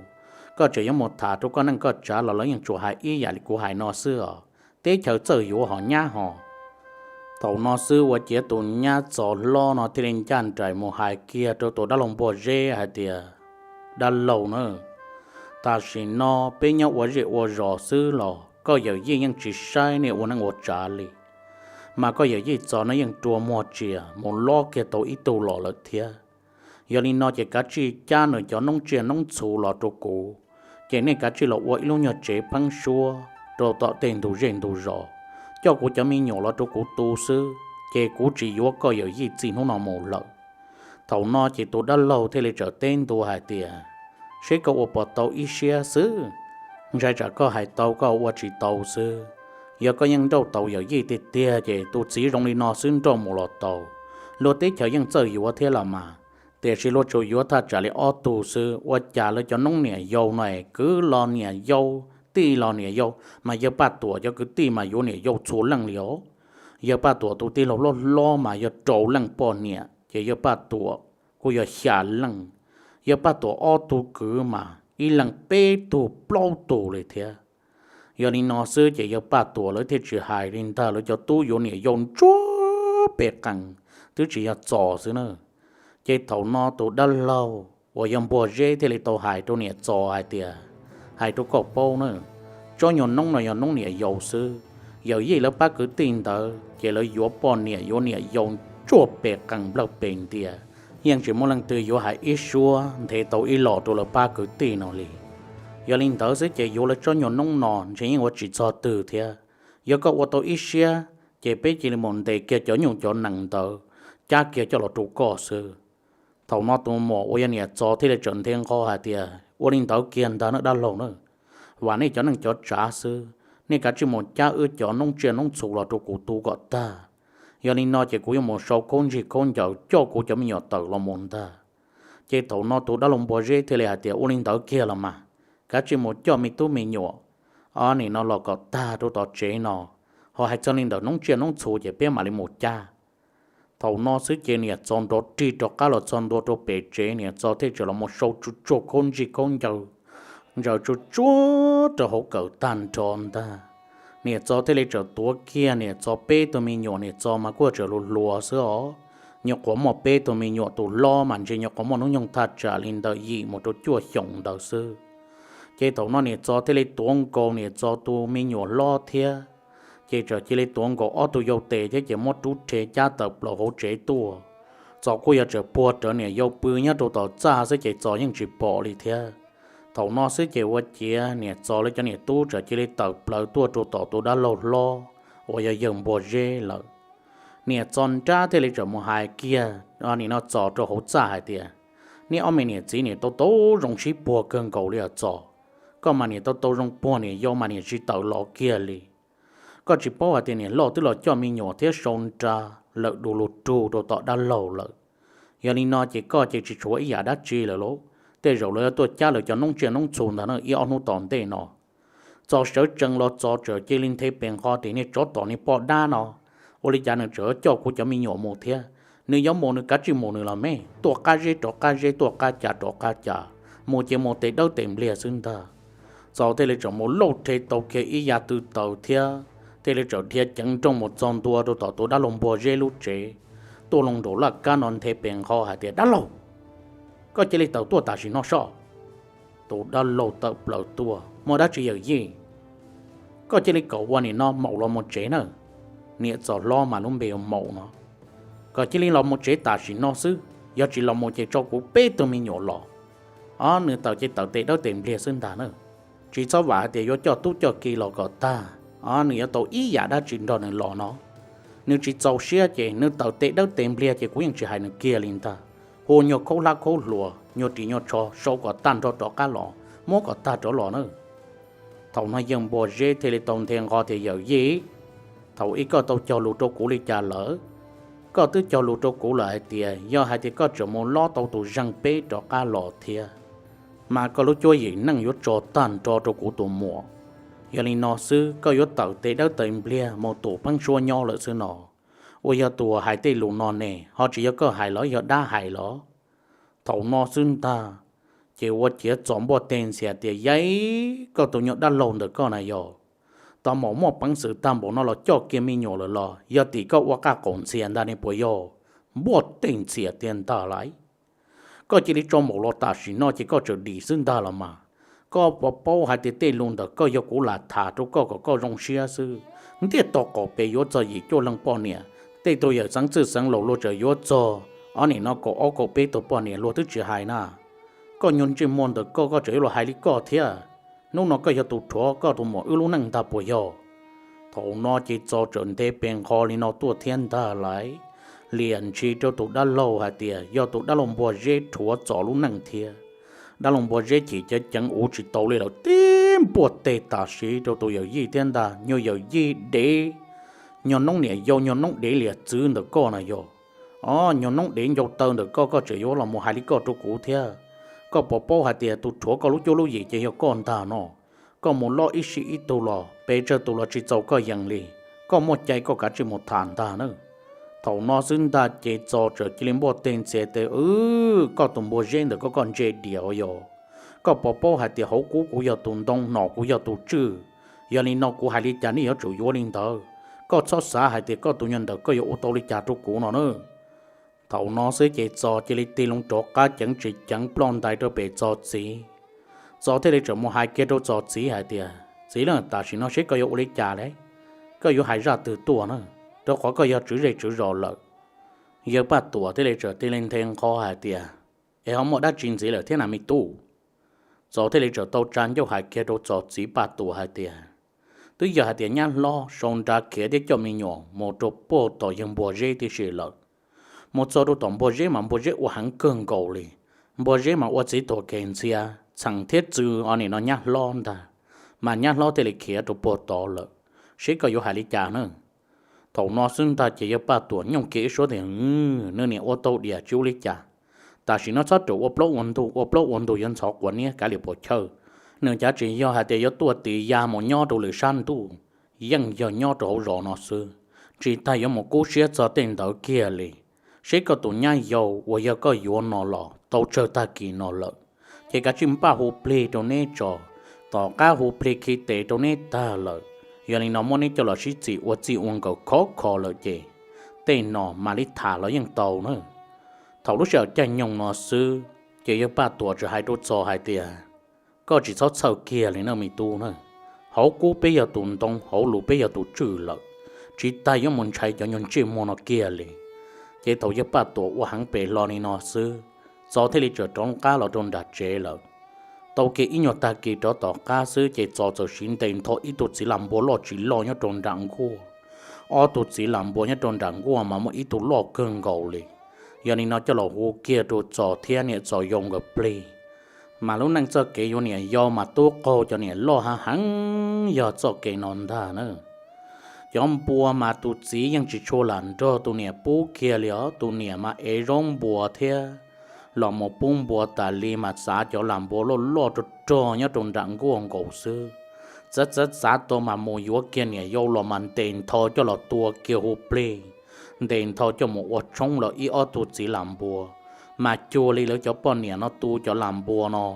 koj tseem yuav mus tham rau koj neej koj tsav los lawv yeej tsuas hais ib yam li kuv hais no xwb os, teb chaws txawj yuav hos nyab hos. Thaum no xwb ua ciav tus nyab Txos hlob no thiaj li ncaj nraim mus hais kiag rau tus dab laug Npuag Zeb hais tias, Dab laug na, tam sim no peb nyob ua zej ua zos xwb los koj yawm yij yeej tsis saib nej ua neej ua tsav li, mas koj yawm yij Txos no yeej rua muag tsias mus lob kiag tau ib tug los lawm thiab. Yog li no ces kav tsij cab nws cov noob tsiaj noob txhu los rau kuv, ces nej kav tsij los ua ib lub nyuag tsev pheeb suab rau tom tej ntug zej ntug zos, coj kuv cov me nyuam los rau kuv tu xwb, ces kuv tsis yuav koj yawm yij txij hnub no mus lawm. Thaum no ces tus dab laug thiaj li txawm teb ntua hais tias, Seb koj ua puas tau ib siab xwb, ntshai tsam koj hais tau koj ua tsis tau xwb. Yog koj yeej nrauj tau yawm yij tiag tiag ces tus txiv zoo li no xwb nrauj mus los tau, luag teb chaws yeej txawj yuav thiab los mas. Tiam sis luag tsuas yuav thaj tsam li ob tug xwb, ua cas lawv cov noob niam yau no es kwv los niam yau, tij los niam yau, mas yawg Paj Tuam cov kwv tij mas yuav niam yau txhua leej li os. Yawg Paj Tuam tus tij laug hlob hlob mas yog rau leej poj niam, ces yawg Paj Tuam kuj yog xya leej. Yawg Paj Tuam ob tug kwv mas ib leeg peb tug plaub tug li thiab. Yog li no xwb ces yawg Paj Tuam lawv thiaj tsis hais li ntag, lawv cov tub yuav niam yau ntsuab pes qees, twb tsis yog Txos xwb na. Ces thaum no tus dab laug uas yog Npuag Zeb thiaj li tau hais rau niam Txos hais tias, Hais rau koj paub na, tsob nyuag noob no yog noob niam yau xwb. Yawm yij lawv pab kwv tij ntawd ces lawv yuav poj niam yuav niam yau ntsuab pes qees nplawg pes ntia, yeej tsis muaj leej twg yuav hais ib suab nthe tau ib los rau lawv pab kwv tij no li. Yog li ntawd xwb ces yuav lawv tsob nyuag noob no ntshe yeej ua tsis txog twg thiab. Yog koj ua tau ib siab, ces peb cia li mus ntes kiag cov nyuj cov nees ntawd, cab kiag coj los rau koj xwb. Thaum no tus muam uas yog niam Txos thiaj li tseem nthe nqho hais tias, Ua li ntawd kiag ntag na dab laug na, vam nej cov neej cov tsav xwb, nej kav tsij mus cab wb cov noob tsiaj noob txhu los rau kuv tu kom tag. Yog li no ces kuv yuav mus sau khaub ntsig khaub ncaws coj kuv cov me nyuam tawm los mus ntag. Ces thaum no tus dab laug Npuag Zeb thiaj li hais tias, Ua li ntawd kiag los mas, kav tsij mus coj me tub me nyuam, o, nim no los kom tag rau tom tsev no, ho hais txog li ntawm noob tsiaj noob txhu ces peb mam li mus cab. Thaum no xwb ces niam Txos nrov rig rov qab los txog ntua rau pem tsev, niam Txos thiaj txawm los mus sau tsuag tsuag khaub ntsig khaub ncaws, ntsaws tsuag tsuag rau hauv kawm tag nrho ntag. Niam Txos thiaj li txawm tuav kiag niam Txos peb tug me nyuam, niam Txos mas kuj tseem hluas hluas xwb os. Nyuam qhuav muaj peb tug me nyuam, tus hlob mas ntshe nyuam qhuav muaj hnub nyoog thaj tsam li ntawm yim mus rau cuaj xyoos ntawd xwb. Ces thaum no niam Txos thiaj li tuav nkaus niam Txos tus me nyuam hlob thiab, ces txawm cia li tuav nkaus ob tug yau tes thiab ces muab rub rhe cab tawm plaws hauv tsev tuaj. Txos kuj yog txawm puag rawv niam yau pw nyob rau tom txaj xwb ces Txos yeej tsis pom li thiab. Thaum no xwb ces ua ciav niam Txos lawv cov niam tub txawm cia li tawm plaws tuaj rau tom tus dab laug hlob uas yog yawg Npuag Zeb lawm. Niam Txos nrab thiaj li txawm mus hais kiag nim no Txos rau hauv txaj hais tias, Neb ob me niam txiv nim tau tau zoo sib puag kawg nkaus li os Txos. Koj mas niam tau tau zoo puag niam yau mas niam tsis tawm los kiag li. Koj tsis paub hais tias niam loj twb los coj me nyuam thiab sau nra lawm du lug rug rau tom dab laug lawm. Yog li no ces koj ces tsis tshuav ib yam dab tsi lawm lauj. Tej zaum lawv yuav tuaj cab lawv cov noob tsiaj noob txhu ntag na ib ob hnub tom ntej no. Txos sawv tsees los Txos txawm cia li nthe pes nqho tias niag tsov tom niag poj dab no, ua li cas nws tseem coj kuv cov me nyuam mus thiab? Nws yuav mus nws kav tsij mus nws los me, tuaj qab zeb rov qab zeb, tuaj qab cas rov qab cas, mus ces mus tes dawb tes npliag xwb ntag. Txos thiaj li tseem mus lauj rhe tau kiag ib yav tw taws thiab thiaj li tseem dhia ceev nrooj mus txog ntua rau tom tus dab laug npuag zeb lub tsev. Tuaj loo nraum laj kab no nthe pes nqho hais tias, Dab laug, koj cia li tawm tuaj tam sim no soj. Tus dab laug tawm plaws tuaj, Muaj dab tsi yawm yij? Koj cia li kom ua nim no maum los mus tsev na. Niam Txos hlob mas lub npe hu maum no. Kom cia li los mus tsev tam sim no xwb, yog tsis los mus ces tso kuv peb tug me nyuam los. Ob, nws tawm ces tawm tes dawb tes npliag xwb ntag na. Tsis txhob vam hais tias yuav coj tub coj ki los kom tag, ob, nws yuav tau ib yam dab tsi nrog nws los no. Nws tsis txaus siab ces nws tawm tes dawb tes npliag ces kuv yeej tsis hais nws kiag li ntag. Hu nyuag khaub hlab khaub hluas, nyuag ris nyuag tsho sau kom tag nrho rov qab los, muab kom tag rov los na. Thaum no yawg npuag zeb thiaj li tau nthe nqho tias, Yawm yij, thaum ub koj tau cog lus rau kuv li cas lawm? Koj twb cog lus rau kuv lawm hais tias yog hais tias koj tseem mus lob tau tus zeeg peb rov qab los thiab, mas koj lub cuab yim neej yuav tso tag nrho rau kuv tus muam. Yog li no xwb koj yuav tawm tes dawb tes npliag mus tus pheeb suab nyob lawm xwb no. Ua yog tus hais tej lus no ne ho tsis yog koj hais los yog dab hais los? Thaum no xwb ntag, ces ua ciav Txos npuaj teg ntxhias tias, Yawm yij, koj tus nyuag dab laug ntawm koj na yog, tau maum muaj peev xwm tag npaum no los coj kiag me nyuam lawm los yog tim koj ua qaj qaum ntxhias ntag ne puas yog? Npuaj teg ntxhias tiag ntag lauj. Koj cia li tso maum los tam sim no ces koj tseem dim xwb ntag los mas. Koj puas paub hais tias tej lus ntawm koj yog kuv lam tham rau koj kom koj zoo siab xwb. Ntiaj teb qaum pem yuav txog yim cuaj leeg poj niam, tej tug yawm xeev txwj xeev laus luag tseem yuav txog ob nim no kaum ob kaum peb tug poj niam luag twb tsis hais na. Koj nyuag ntsej muag ntawm koj, koj tseem yuav los hais li koj thiab. Hnub no koj yog tus rhuav koj tus muam wb lub neej ntag puas yog? Thaum no ces Txos tseem nthe pes nqho li no tuaj thiab ntag lauj. Liam ntshis rau tus dab laug hais tias yog tus dab laug npuag zeb rhuav Txos lub neej thiab. Dab laug npuag zeb chim ceev ceev ua tsis tau li lawm, tib npuaj teg tam sim rau tus yawm yij thiab ntag. Nyuag yawm yij dev, nyuag noob niam yau, nyuag noob dev liam txwv ntawm koj na yog, ob, nyuag noob dev ncau taw ntawm koj, koj tseem yuav los mus hais li koj rau kuv thiab. Koj puas paub hais tias tus rhuav koj lub cuab lub yim ces yog koj ntag no? Koj mus lob ib sij ib tug los pes tsawg tus los tsis txaus koj yees li. Koj muaj cai koj kav tsij mus tham ntag na. Thaum no xwb ntag ces Txos tseem cia li npuaj teg ntxhias tias, Wb, koj tus npuag zeb ntawm koj, koj ntse diam ua yog. Koj puas paub hais tias hauv kub kuv yog tus ntoo, nom kuv yog tus tswj. Yog li no kuv hais li cas nej yuav tsum yuav li ntawd. Koj txhob xav hais tias koj tus nyuag ntawm koj yuav ua tau li cas rau kuv no na. Thaum no xwb ces Txos cia li tig loo rov qab ceev tsis ceev ploj ntais rau pem Txos txiv. Txos thiaj li tseem mus hais kiag rau Txos txiv hais tias, Txiv lauj, tam sim no seb koj yuav ua li cas lauj? Koj yuav hais zaj twg tuaj na? Rau qhov koj yog tswv zej tswv zos lawm. Yawg Paj Tuam thiaj li tseem tig li nthe nqho hais tias, Es ho muaj dab tsi ntxiv lawm thiab na me tub? Txos thiaj li tseem tau tsa ncauj hais kiag rau Txos txiv Paj Tuam hais tias, Twb yog hais tias nyab hlob sau nra khiav thiab coj me nyuam mus rau puag tom yawg npuag zeb tib si lawm. Mus txog rau tom npuag zeb mas npuag zeb ua heev kawg nkaus li. Npuag zeb mas ua txiv tuam khes ntxhias txheem thiab txw ob nim no nyab hlob ntag, mas nyab hlob thiaj li khiav rau puag tod lawm. Seb koj yuav hais li cas na? Thaum no xwb ntag ces yawg Paj Tuam nyooj kiag ib suab tias, Nws niam ua tau diam tsis ua li cas. Tam sim no txhob rawm ua plaub ua ntug, ua plaub ua ntug yuav ntxhov quav niab kav liam puas chawj. Nws cav tsis yog hais tias yuav tuaj tis ya mus nyob rau lwm sab ntuj, yeej yog nyob rau hauv zos no xwb, tsis tas yuav mus kub siab txog tej ntawd kiag li. Seb koj tus nyab yau uas yog koj yuav no los tau tsawg tag kis no lawm, ces kav tsij npaj hu plig rau neb tso. Tom qab hu plig khi tes rau neb tag lawm, yog li no muab neb coj los sib txim ua txij ua nkawm khov kho lawm ces tej no mam li tham los yeej tau na. Thaum lub sij hawm caij nyoog no xwb, ces yawg Paj Tuam tseem hais rau Txos hais tias, Koj tsis txhob txhawj kiag li na me tub na. Hauv kub peb yog tus ntoo, hauv lus peb yog tus tswj lawm, tsis tas yuav mus ntshai cov nyuag ntsej muag no kiag li. Ces thaum yawg Paj Tuam ua heev pem hlo li no xwb, Txos thiaj li tseem rov qab los rau nram tsev lawm. Tau kiag ib nyuag tag kis rov tom qab xwb ces Txos txawm siv ntes ntho ib tug txiv lam npua loj tsis loj nyob rau nram nkuaj, ob tug txiv lam npua nyob rau nram nkuaj mas muaj ib tug loj kawg nkaus li. Yog li no coj los hu kiag rau Txos thiab niam Txos yau nkawd plig. Mas lub neej txoj kev yuav niam yau mas tub qaug cov niam loj heev heev yog txoj kev no ntag na. Cov npua mas tus txiv yeej tsis tshua lam nrog tus niam pub kiag li os. Tus niam mas ev zaub npua thiab los mus pub npua tas li mas txav cov lam npua loj loj rog rog nyob rau nram nkuaj nkaus xwb. Txav txav txav tau mas mus yuav kiag niam yau los mas ntes ntho coj los tua kiag hu plig, ntes ntho coj mus ua tshoob los ib ob tug txiv lam npua. Mas cuag li lawv cov poj niam no tu cov lam npua no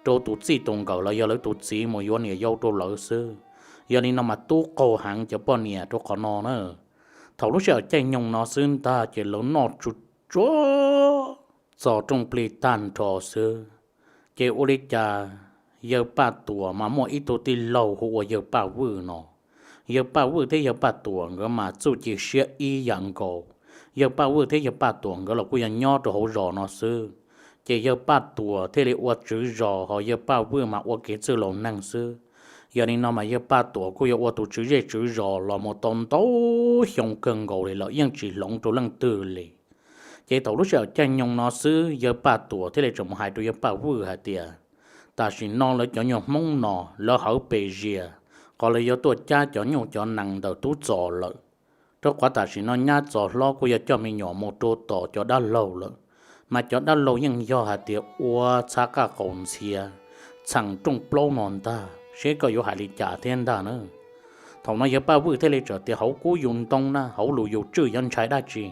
rau tus txij tus nkawm los yog lawv tus txiv mus yuav niam yau rau lawv xwb. Yog li no mas tub qaug heev cov poj niam rau qhov no na. Thaum lub sij hawm caij nyoog no xwb ntag ces lawv noj tsuj tsuag txog rooj plig tag nrho xwb, ces ua li cas yawg Paj Tuam mas muaj ib tug tij laug hu ua yawg Paj Vwj no. Yawg Paj Vwj thiab yawg Paj Tuam nkawd mas txuj ci siab ib yam nkaus. Yawg Paj Vwj thiab yawg Paj Tuam nkawd los kuj yog nyob rau hauv zos no xwb, ces yawg Paj Tuam thiaj li ua tswv zos ho yawg Paj Vwj mas ua kev txwj laus neeg xwb. Yog li no mas yawg Paj Tuam kuj yog ua tus tswv zej tswv zos los mus tau ntau xyoo kawg nkaus li lawm yeej tsis hloov rau leej twg li. Ces thaum lub sij hawm caij nyoog no xwb yawg Paj Tuam thiaj li tseem mus hais rau yawg Paj Vwj hais tias, tam sim no lawv cov nyuag Hmoob no lawv hawv pes zias, qhov lawv yuav tuaj cab cov nyuj cov nees ntawm Tub Txos lawm. Rau qhov tam sim no nyab Txos hlob kuj yog coj me nyuam mus rau tom cov dab laug lawm, mas cov dab laug yeej yog hais tias ua txhab qaj qaum ntxhias txheem rooj plaub no ntag, seb koj yuav hais li cas thiab ntag na. Thaum no yawg Paj Vwj thiaj li teb tias, hauv kub yus ntoo na, hauv lus yus tswj yuav ntshai dab tsi.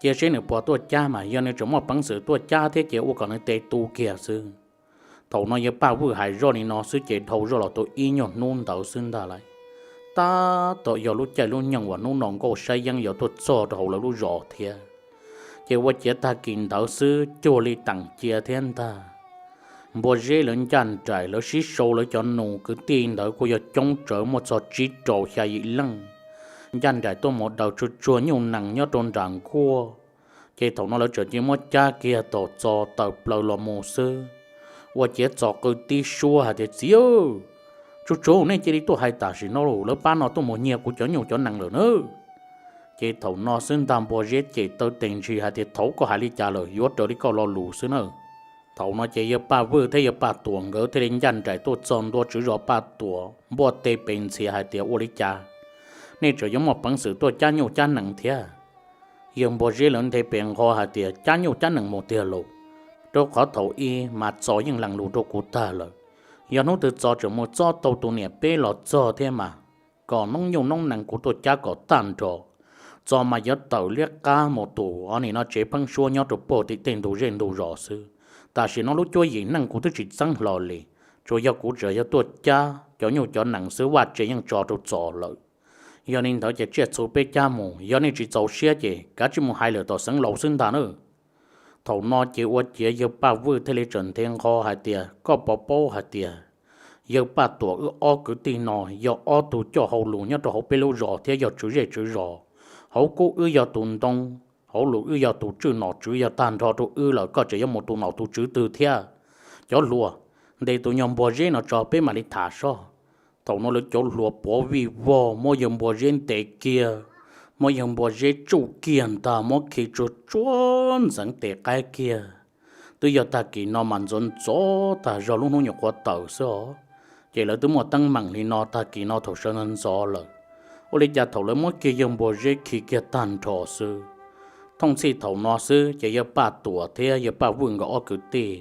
Cia seb nws puas tuaj cab mas yog nws tseem muaj peev xwm tuaj cab thiab ces ua kom nws tes tu kiag xwb. Thaum no yawg Paj Vwj hais zoj li no xwb ces dhau zoj los tau ib nyuag hnub ntawd xwb ntag lauj, tab tom yog lub caij lub nyoog uas hnub no nkauj saib yeeb yuav tuaj txog rau hauv lawv lub zos thiab. Ces ua ciav tag kis ntawd xwb cuag li teem cia thiab ntag. Npua zeb lawv ncaj nraim lawv sib sau lawv cov nus kwv tij ntawd kuj yog coob tsawv muaj txog tsib rau xya yim leej, ncaj nraim tuaj mus daws tsuag tsuag nyuj nees nyob rau nram nkuaj. Ces thaum no lawv txawm cia muab cab kiag tom Txos tawm plaws los mus xwb. Ua ciav Txos qw tib suab hais tias, txiv, tsuag tsuag nej cia li tuaj hais tam sim no lawm, lawv pab no tuaj mus nyiag kuv cov nyuj cov nees lawm na. Ces thaum no xwb ntag npua zeb cem taw tes ntshis hais tias, thaum koj hais li cas lawm, yuav raws li koj lo lus xwb na. Thaum no ces yawg Paj Vwj thiab yawg Paj Tuam nkawd thiaj li ncaj nraim tuaj txog ntua tswv zos Paj Tuam npuaj tes pes ntxhias hais tias, ua li cas nej tseem yuav muaj peev xwm tuaj cab nyuj cab nees thiab? Yawg npua zeb lawv nthe pes nqho hais tias, cab nyuj cab nees mus tiag lauj, rau qhov thaum ub mas Txos yeej lees lus rau kuv tag lawm. Yog hnub twg Txos tseem mus txob tau tus niam peb los txog thiab mas kom noob nyuj noob nees kuv tuaj cab kom tag nrho. Txos mas yuav tawm liab qab mus tus o nim no tsev pheeb suab nyob rau puag tim tej ntug zej ntug zos xwb. Tam sim no lub cuab yim neej kuv twb tsis txeeb hlo li, tsuas yog kuv tseem yog tuaj cab cov nyuj cov nees xwb, vaj tse yeej tso rau Txos lawm. Yog li ntawd ces tsiaj txhu peb cab mus, yog nej tsis txaus siab ces kav tsij mus hais lawm tom xeev laus xwb ntag na. Thaum no ces ua ciav yawg Paj Vwj thiaj li tseem nthe nqho hais tias, koj puas paub hais tias yawg Paj Tuam wb ob kwv tij no yog ob tug coj hauj lus nyob rau hauv peb lub zos thiab yog tswv zej tswv zos. Hauv kub wb yog tus ntoo, hauv lus wb yog tus tswj nom tswv, yog tag nrho rau wb lawm koj tseem yuav mus tus nom tus tswv twg thiab? Cov hluas, ntes tus nyuag npua zeb no tso peb mam li tham soj. Thaum no lawv cov hluas pov vij vog muab yawg npua zeb ntes kiag, muab yawg npua zeb tsuj kiag ntag, muab khi tsuag tsuag ntxeev tes qaib kiag. Twb yog tag kis no mas ntxov ntxov tag zog lub hnub nyuam qhuav tawm xwb os. Ces lawv twb muaj teeb meem li no tag kis no thaum sawv ntxov ntxov lawm. Ua li cas thaum lawv muab kiag yawg npua zeb khi kiag tag nrho xwb, thooj txhij thaum no xwb ces yawg Paj Tuam thiab yawg Paj Vwj nkawd ob kwv tij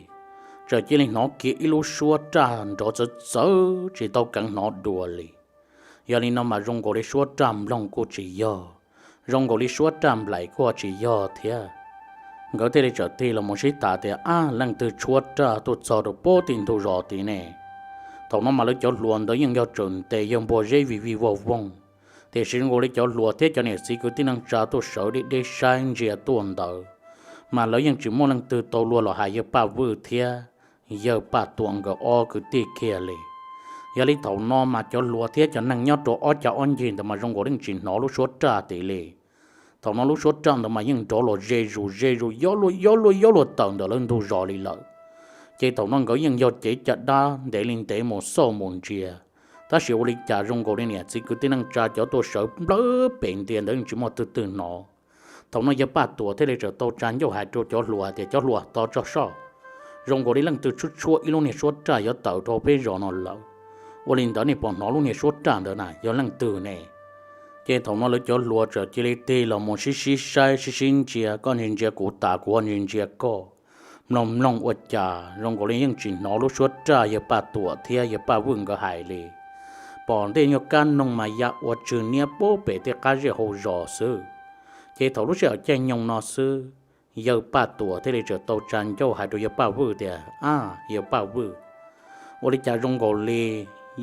txawm cia li hnov kiag ib lub suab raj nrov txawv txawv tsis tau keev hnov dua li. Yog li no mas zoo nkaus li suab raj nploog kuj tsis yog, zoo nkaus li suab raj nplaim kuj tsis yog thiab. Nkawd thiaj li txawm tig los mus sib tham tias, ab, leej twg tshuab raj tuaj txog rau puag tim ntug zos tid ne? Thaum no mas lawv cov hluas ntawd yeej yog tseem ntes yawg npua zeb vij vij voog voog, tiam sis zoo nkaus li cov hluas thiab cov niam txiv kwv tij neej tsa tuaj sawv deb deb saib ntsia tuaj ntawd, mas lawv yeej tsis muaj leej twg tau luag los hais yawg Paj Vwj thiab yawg Paj Tuam nkawd ob kwv tij kiag li. Yog li thaum no mas cov hluas thiab cov neeg nyob rau ob cag ob ncig ntawd mas zoo nkaus li yeej tsis hnov lub suab raj tid li. Thaum no lub suab raj ntawd mas yeej nrov los ze zus ze zus yob luaj yob luaj yob luaj tawm ntawm lawv ntug zos li lawm. Ces thaum no nkawd yeej yog cev caj dab ntev li ntev mus xauj mus ntsia, tab sis ua li cas zoo nkaus li niam txiv kwv tij neej tsa cov tuaj sawv nplawg pem ntias ntawd yeej tsis muaj twg twg hnov. Thaum no yawg Paj Tuam thiaj li txawm tau tsa ncauj hais rau cov hluas hais tias, cov hluas, tos tso soj, zoo nkaus li leej twg tshuab tshuab ib lub niag suab raj yuav tawm rau peb zos no lawm. Ua li ntawd nej puas hnov lub niag suab raj ntawd na, yog leej twg ne? Ces thaum no lawv cov hluas txawm cia li tig los mus sib sib saib sib sib ntsia, koj ntsia ntsia kuv tas kuv ho ntsia ntsia koj, mloog mloog ua cas zoo nkaus li yeej tsis hnov lub suab raj yawg Paj Tuam thiab yawg Paj Vwj nkawd hais li. Pom ntej nyuag kab noog mas ya ua tsw niab pub pem tej qab zej hauv zos xwb. Ces thaum lub sij hawm caij nyoog no xwb, yawg Paj Tuam thiaj li txawm tau tsa ncauj hais rau yawg Paj Vwj tias, Ab, yawg Paj Vwj, ua li cas zoo nkaus li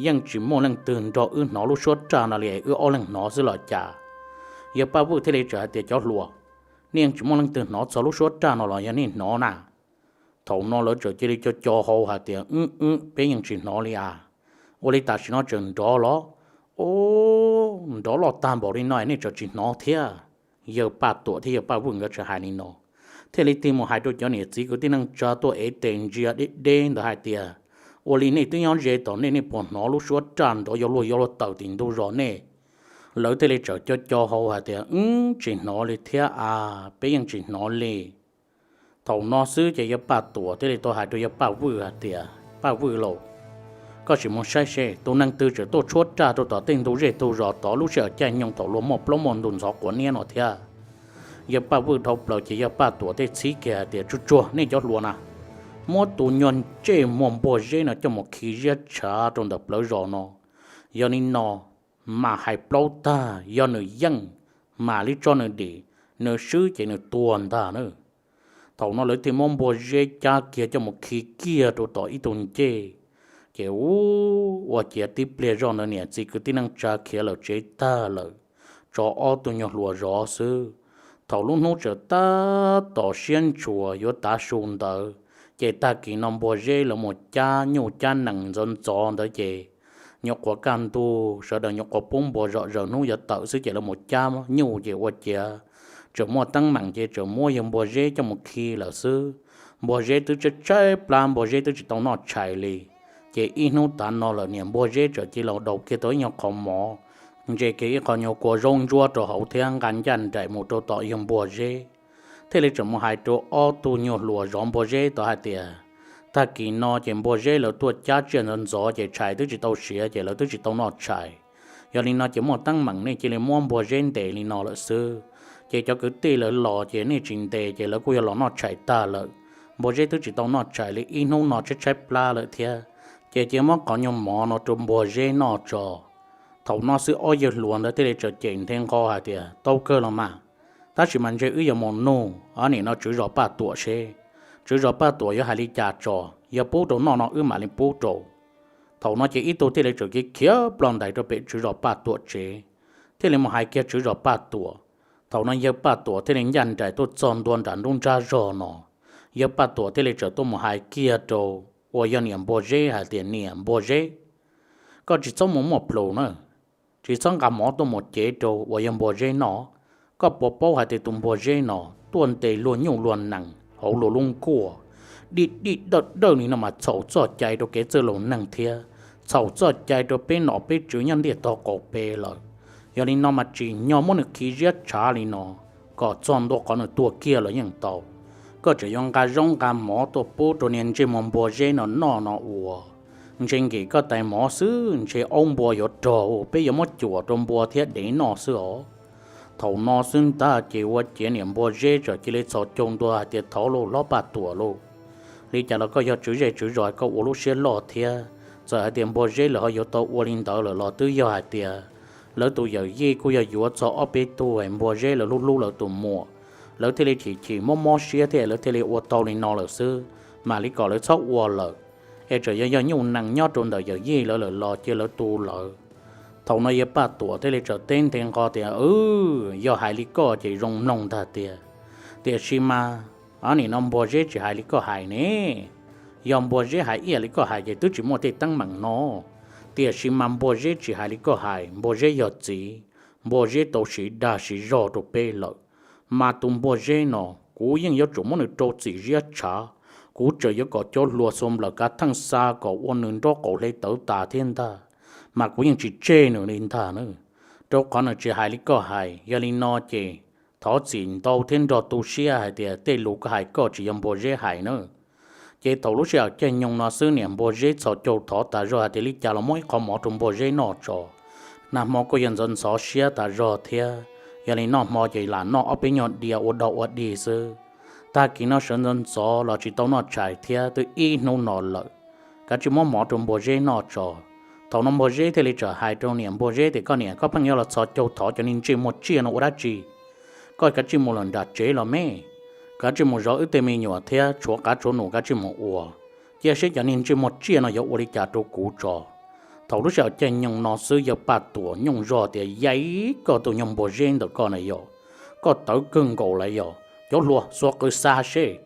yeej tsis muaj leej twg nrog wb hnov lub suab raj no li, wb ob leeg hnov xwb los cas? Yawg Paj Vwj thiaj li txawm hais tias, Cov hluas, nej yeej tsis muaj leej twg hnov txog lub suab raj no los yog nej hnov na? Thaum no lawv txawm cia li co co hau hais tias, Wb, wb, peb yeej tsis hnov li as. Ua li tam sim no tseem nrov los? Ub, nrov loj tag npaum li no nej tseem tsis hnov thiab? Yawg Paj Tuam thiab yawg Paj Vwj nkawd tseem hais li no, thiaj li tig mus hais rau cov niam txiv kwv tij neej tsa tuaj ev tes ntsia deb deb ntawd hais tias, Ua li nej twb nyob ze tom nej, nej puas hnov lub suab raj nrov yuav luag yuav luag tawm tim ntug zos nej? Lawv thiaj li txawm co co hau hais tias, Wb, tsis hnov li thiab as, peb yeej tsis hnov li. Thaum no xwb ces yawg Paj Tuam thiaj li tau hais rau yawg Paj Vwj hais tias, Paj Vwj lauj, koj sim mus saib seb tus neeg twg tseem tuaj tshuab raj rau tom tej ntug zej ntug zos tod lub sij hawm caij nyoog thaum luag muaj plaub muaj ntug ntxhov quav niab no thiab. Yawg Paj Vwj dhau plaws ces yawg Paj Tuam thiaj txhib kiag hais tias, Tsuag tsuag, nej cov hluas na, muab tus nyuag ntsej muag Npuag Zeb no coj mus khi ziab tshav rau ntawm plawv zos no. Yog li no mas hais plaub tag, yog nws yeej, mam li tso nws dim, nws swb ces nws tuag ntag na. Thaum no lawv thiaj muab Npuag Zeb cab kiag coj mus khi kiag rau tom ib tug ncej. Ces ua ciav tib pliag zoj ntawd niam txiv kwv tij neej tsa khiav lawm tsev tag lawm, tso ob tug nyuag hluas zov xwb. Thaum lub hnub txawm tab tom siab ntshua yuav tav su ntawd, ces tag kis no Npuag Zeb lawv mus cab nyuj cab nees ntxov ntxov ntawd ces nyuam qhuav kaj ntug sawv daws nyuam qhuav pub npua zom zaws hnub yuav tawm xwb ces lawv mus cab nyuj ces ua ciav tseem muaj teeb meem ces tseem muab yawg Npuag Zeb coj mus khi lawm xwb. Npuag Zeb twb tshaib tshaib plab, Npuag Zeb twb tsis tau noj tshais li. Ces ib hnub tav no lawm niam Npuag Zeb txawm cia li daus kiag tau ib nyuag qhov mov, ntse kiag ib qho nyuag kua zaub ntsuab rau hauv thiab nqa ncaj nraim mus rau tom yawg Npuag Zeb. Thiaj li tseem mus hais rau ob tug nyuag hluas zov Npuag Zeb tod hais tias, Tag kis no ces Npuag Zeb lawv tuaj cab tsiaj ntxov ntxov ces tshais twb tsis tau siav ces lawv twb tsis tau noj tshais. Yog li no ces muaj teeb meem nej cia li muab Npuag Zeb ntes li no lawm xwb. Ces cov kwv tij lawv los ces nej tsis ntes ces lawv kuj yog los noj tshais tag lawm. Npuag Zeb twb tsis tau noj tshais li, ib hnub no tshaib tshaib plab lawm thiab. Ces cia muab qhov nyuag mov no rau Npuag Zeb noj tso. Thaum no xwb ob yawg hluas ntawd thiaj li txawm cem nthe nqho hais tias, Tau kawg los mas, tab sis mas ntshe wb yuav mus nug ob niam no tswv zos Paj Tuam seb tswv zos Paj Tuam yuav hais li cas tso, yog pub rau noj no wb mam li pub rau. Thaum no ces ib tug thiaj li txawm khiav khiav ploj ntais rau pem tswv zos Paj Tuam tsev, thiaj li mus hais kiag tswv zos Paj Tuam. Thaum no yawg Paj Tuam thiaj li ncaj nraim tuaj txog ntua nram nruab nrab zog no. Yawg Paj Tuam thiaj li txawm tuaj mus hais kiag rau uas yog niam Npuag Zeb hais tias, Niam Npuag Zeb, koj tsis txhob mus muaj plhus na, tsis txhob nqa mov tuaj mus cev rau uas yog Npuag Zeb noj. Koj puas paub hais tias tus Npuag Zeb no tuaj ntes luag nyuj luag nees hauv luag lub nkuaj, dij dij dawj dawj li no mas txhaum txoj cai rau kev txawj laus neeg thiab txhaum txoj cai rau peb nom peb tswv nyob ntiaj tog qaum peb lawm. Yog li no mas tsim nyog muab nws khi ziab tshav li no, kom txog ntua qhov nws tuag kiag los yeej tau. Koj tseem yuav nqa zaub nqa mov tuaj pub rau niag ntsej muag Npuag Zeb no noj no ua, ntshe nkim koj tais mov xwb ntshe aub npua yuav rog, peb yuav muab cuam rau npua thiab dev noj xwb os. Thaum no xwb ntag ces ua ciav niam Npuag Zeb txawm cia li txhos caug ntua hais tias, Thov lauj hlob Paj Tuam lauj, li cas los koj yog tswv zej tswv zos koj ua lub siab loj thiab. Txawm hais tias Npuag Zeb lawv ho yuav tau ua li ntawd lawm los twb yog hais tias lawv tus yawm yij kuj yog yuav txog ob peb tug es Npuag Zeb lawv hlub hlub lawv tus muam, lawv thiaj li chim chim mob mob siab thiab lawv thiaj li ua tau li no lawm xwb, mam li kom lawv txhob ua lawm. Es txawm yog yog nyuj nees nyob rau ntawm yawm yij lawv lawm los cia lawv tu lawv. Thaum no yawg Paj Tuam thiaj li txawm teb nthe nqho tias, Yog hais li koj ces zoo mloog ntag tiag, tiam sis mas nim no Npuag Zeb tsis hais li koj hais ne. Yog Npuag Zeb hais ib yam li koj hais ces twb tsis muaj tej teeb meem no. Tiam sis mas Npuag Zeb tsis hais li koj hais, Npuag Zeb yog txiv, Npuag Zeb tau siv dag siv zog rau peb lawm, mas tus Npuag Zeb no kuv yeej yuav tsum muab nws rau txim ziab tshav. Kuv tseem yuav kom cov hluas xuas nplawm kav theej xa kom ua nws nraub qaum hle tawv tas thiab ntag, mas kuv yeej tsis tseg nws li ntag na. Rau qhov nws tsis hais li koj hais, yog li no ces thov txim ntau thiab nrog tu siab hais tias tej lus koj hais koj tsis yog Npuag Zeb hais na. Ces thaum lub sij hawm caij nyoog no xwb niam npua zeb txhos caug thov tas zog hais tias li cas los muab ib qho mov rau npua zeb noj tso. Nag hmo kuj yog ntxhov ntxhov siab tas zog thiab, yog li noj hmo ces lam noj ob peb nyuag diav ua dog ua dig xwb. Tag kis no sawv ntxov ntxov los tsis tau noj tshais thiab twb ib hnub no lawm, kav tsij muab mov rau npua zeb noj tso. Thaum no npua zeb thiaj li txawm hais rau niam npua zeb tias, koj niam, koj pheej yuav los txhos caug thov cov niag ntsej muag tsiaj no ua dab tsi? Koj kav tsij mus lawm nram tsev los me, kav tsij mus zov wb tej me nyuam thiab tshuav qav tshuav num kav tsij mus ua, cia seb cov niag ntsej muag tsiaj no yuav ua li cas rau kuv tso. Thaum lub sij hawm caij nyoog no xwb yawg Paj Tuam nyooj zog tias, yais, koj tus nyuag npua zeb ntawm koj na yog, koj tawv kawg nkaus lawm yog, cov hluas xuas qws xa seb.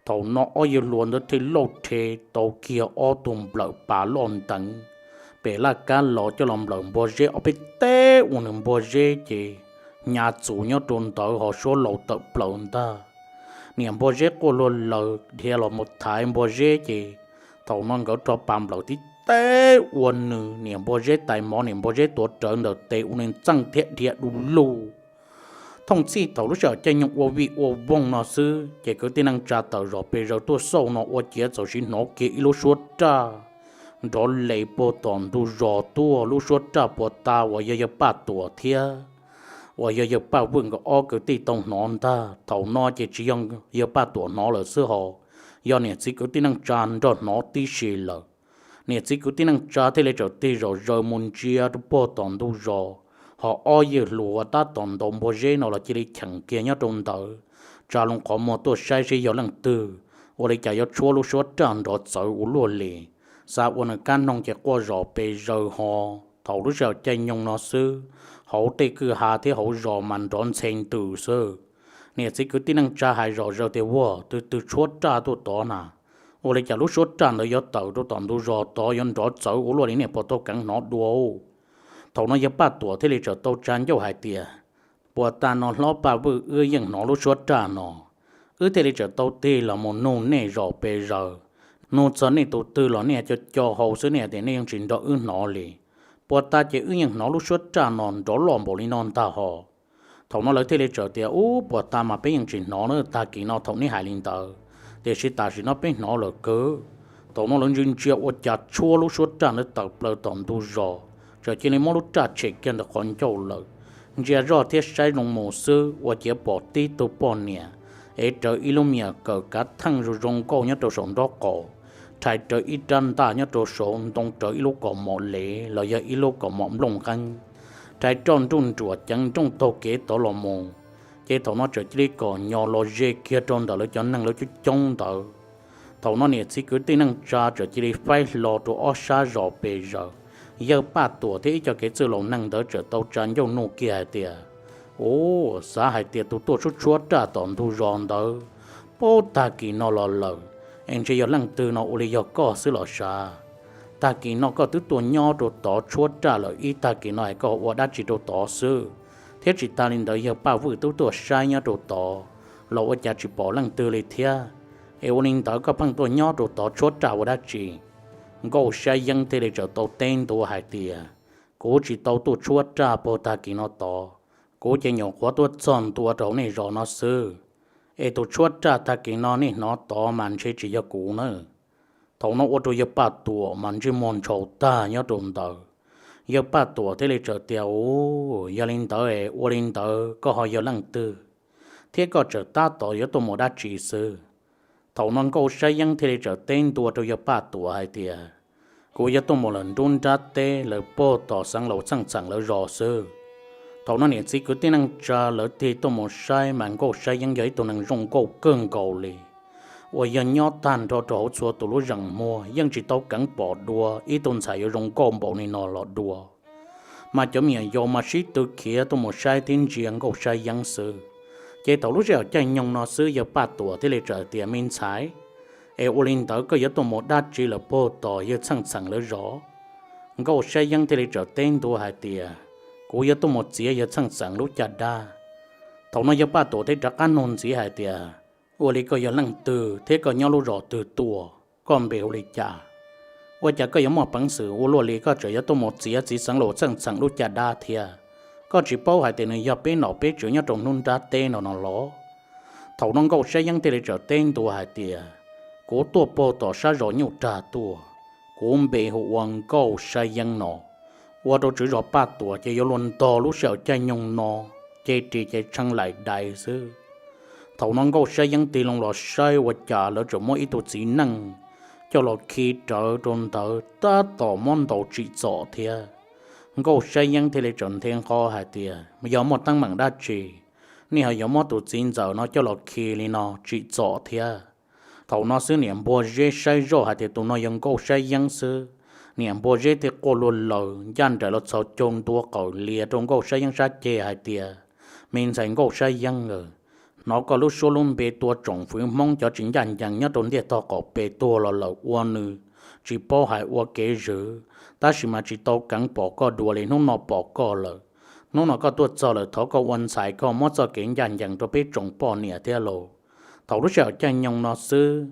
Thaum no ob yawg hluas ntawd thiaj lauj rhe tau kiag ob tug nplawm pas loj nteev pem laj kab los coj los nplawm npua zeb ob peb teg ua nws npua zeb ces hnyav txuv nyob rau ntawd ho suab laus tawm plaws ntag. Niam npua zeb quaj luag laws dhia los mus thaiv npua zeb ces thaum no nkawd rog pas nplawm tib teg ua nws, niam npua zeb tais mov niam npua zeb tuav rawv ntawm tes ua nws txeej thiab dhia du lug. Thooj txhij thaum lub sij hawm caij nyoog ua vij ua voog no xwb ces kwv tij neej tsa tawm zos pes zaws tuaj xauj no ua ciav txawm sim hnov kiag ib lub suab raj nrov les puag tom ntug zos tuaj. Lub suab raj puag ta uas yog yawg Paj Tuam thiab uas yog yawg Paj Vwj nkawd ob kwv tij tau hnov ntag. Thaum no ces tsis yog yawg Paj Tuam hnov lawm xwb ho, yog niam txiv kwv tij neej tsa nrog hnov tib si lawm. Niam txiv kwv tij neej tsa thiaj li txawm tig zom zaws mus ntsia rau puag tom ntug zos, ho ob yawg hluas uas tab tom ntaus npua zeb no los cia li cheem kiag nyob rau ntawd, tsa loo qhov muag tuaj saib seb yog leej twg, ua li cas yuav tshuab lub suab raj nrov txawv ua luaj li. Xav ua nws kab noog ces quaj zom pes zaws ho. Thaum lub sij hawm caij nyoog no xwb, hauv tej kwj ha thiab hauv zos mas nrov ntxhe ntws xwb. Niam txiv kwv tij neej tsa hais zom zaws tias, ua twg twg tshuab raj tuaj tod na? Ua li cas lub suab raj ntawd yuav tawm rau tom ntug zos tod yuav nrov txawv ua luaj li, nej puas tau keev hnov dua? Thaum no yawg Paj Tuam thiaj li txawm tau tsa ncauj hais tias, puag ta no hlob Paj Vwj wb yeej hnov lub suab raj no, wb thiaj li txawm tau tig los mus nug nej zom pes zaws, nug txog nej tus twg los nej co co hau xwb, nej tias nej yeej tsis nrog wb hnov li. Puag ta ces wb yeej hnov lub suab raj no nrov loj npaum li no ntag ho. Thaum no lawv thiaj li txawm tias, ub, puag ta mas peb yeej tsis hnov na, tag kis no thaum neb hais li ntawd, tiam sis tam sim no peb hnov lawm kawg. Thaum no lawv ntsia ntsia ua cas tshuab lub suab raj ntawd tawm plaws tom ntug zos, txawm cia li muab lub raj tshem kiag ntawm qhov ncauj lawm. Ntsia zoj thiab saib zoo mus xwb ua ciav pom tib tug poj niam ev rawv ib lub me nyuam kawm kav theej zoo zoo nkauj nyob rau saum nraub qaum, rhais rawv ib rab ntaj nyob rau saud, ntoo rawv ib lub kaus mom lev los yog ib lub kaus mom nplooj nqeeb, rhais roj nruj nruam ceev nrooj taug kev tod los mus. Ces thaum no txawm cia li kom nyo los ze kiag rau ntawm lawv cov neeg lawv coob coob ntawd. Thaum no niam txiv kwv tij neej tsa txawm cia li faib hlo rau ob sab zos pes zaws. Yawg Paj Tuam thiab ib co kev txwj laus neeg ntawd txawm tau tsa ncauj nug kiag hais tias, ub, xav hais tias tus tuaj tshuab tshuab raj tom ntug zos ntawd, puag tag kis no los lawm, es ntshe yog leej twg no, ua li yog koj xwb los sav? Tag kis no koj twb tuaj nyob rau tod tshuab raj lawm ib tag kis no es koj ua dab tsi rau tod xwb? Thiab tsis tas li ntawd yawg Paj Vwj twb tuaj saib nyob rau tod los ua cas tsis pom leej twg li thiab, es ua li ntawd koj pheej tuaj nyob rau tod tshuab raj ua dab tsi? Nkauj Saib Yeeb thiaj li txawm tau teb ntua hais tias, kuv tsis tau tuaj tshuab raj puag tag kis no tod, kuv ces nyuam qhuav tuaj txog ntua rau hauv nej zos no xwb, es tus tshuab raj tag kis no nej hnov tod mas ntshe tsis yog kuv na. Thaum no ua rau yawg Paj Tuam mas ntsej muag ntshaus tag nyob rau ntawd. Yawg Paj Tuam thiaj li txawm tias, u, yog li ntawd es ua li ntawd koj ho yog leej twg, thiab koj tseem tab tom yuav tuaj mus dab tsi xwb? Thaum no Nkauj Saib Yeeb thiaj li txawm teb ntua rau yawg Paj Tuam hais tias, kuv yuav tuaj mus lawm nruab nrab teb lawv puag tom xeev laus txheej txheem lawv zos xwb. Thaum no niam txiv kwv tij neej tsa lawv tig tuaj mus saib mas Nkauj Saib Yeeb yog ib tug neeg zoo nkauj kawg nkaus li, uas yog nyob tag nrho rau hauv txhua tus lub zeem muag yeej tsis tau keev pom dua ib tug ntxhais yuav zoo nkauj npaum li no los dua. Mas cov me nyuam yaus mas sib tw khiav tuaj mus saib thiab ntsia Nkauj Saib Yeeb xwb. Ces thaum lub sij hawm caij nyoog no xwb yawg Paj Tuam thiaj li txawm tias, me ntxhais, es ua li ntawd koj yuav tuaj mus dab tsi lawm puag tom yawg txheej txheem lawv zos? Nkauj Saib Yeeb thiaj li txawm teb ntua hais tias, kuv yuav tuaj mus txiav yawg txheej txheem lub caj dab. Thaum no yawg Paj Tuam thiaj rov qab nug ntxiv hais tias, ua li koj yog leej twg thiab koj nyob lub zos twg tuaj, koj npe hu li cas? Ua cas koj yuav muaj peev xwm ua luaj li koj tseem yuav tuaj mus txiav txiv xeev laus txheej txheem lub caj dab thiab? Koj tsis paub hais tias nws yog peb nom peb tswv nyob rau hnub nrab teb no no los? Thaum no Nkauj Saib Yeeb thiaj li txawm teb ntua hais tias, Kuv tuaj puag tom sab zos Nyuj Rag tuaj, kuv npe hu ua Nkauj Sab Yeeb no. Ua rau tswv zos Paj Tuam ces yuav luag ntog lub sij hawm caij nyoog no, cev ris cev tshee laim dais xwb. Thaum no Nkauj Sab Yeeb tig loo los saib ua cas lawv tseem muab ib tug txiv neej coj los khi rawv rau ntawd tab tom muab ntaus tsim txom thiab. Nkauj Sab Yeeb thiaj li tseem nthe nqho hais tias, yog muaj teeb meem dab tsi, nej ho yuav muab tus txiv ntxawm no coj los khi li no tsim txom thiab? Thaum no xwb niam Npua Zeb saib zoj hais tias tus no yog Nkauj Sab Yeeb xwb, niam Npua Zeb thiaj quaj luag laws ncaj nraim los txhos caug ntua qawm lias rau Nkauj Sab Yeeb sab ceg hais tias, me ntxhais Nkauj Sab Yeeb aw, hnov koj lub suab lub npe tua tsoom fwv Hmoob cov tsis ncaj ncees nyob rau ntiaj tog qaum pes tuag los lawm ua nws tsis paub hais ua kev zwm, tab sis mas tsis tau keev pom koj dua li, hnub no pom koj lawm. Hnub no koj tuaj txog lawm, thov koj ua ntxhais koj muab txoj kev ncaj ncees rau peb tsoom poj niam thiab lauj. Thaum lub sij hawm caij nyoog no xwb,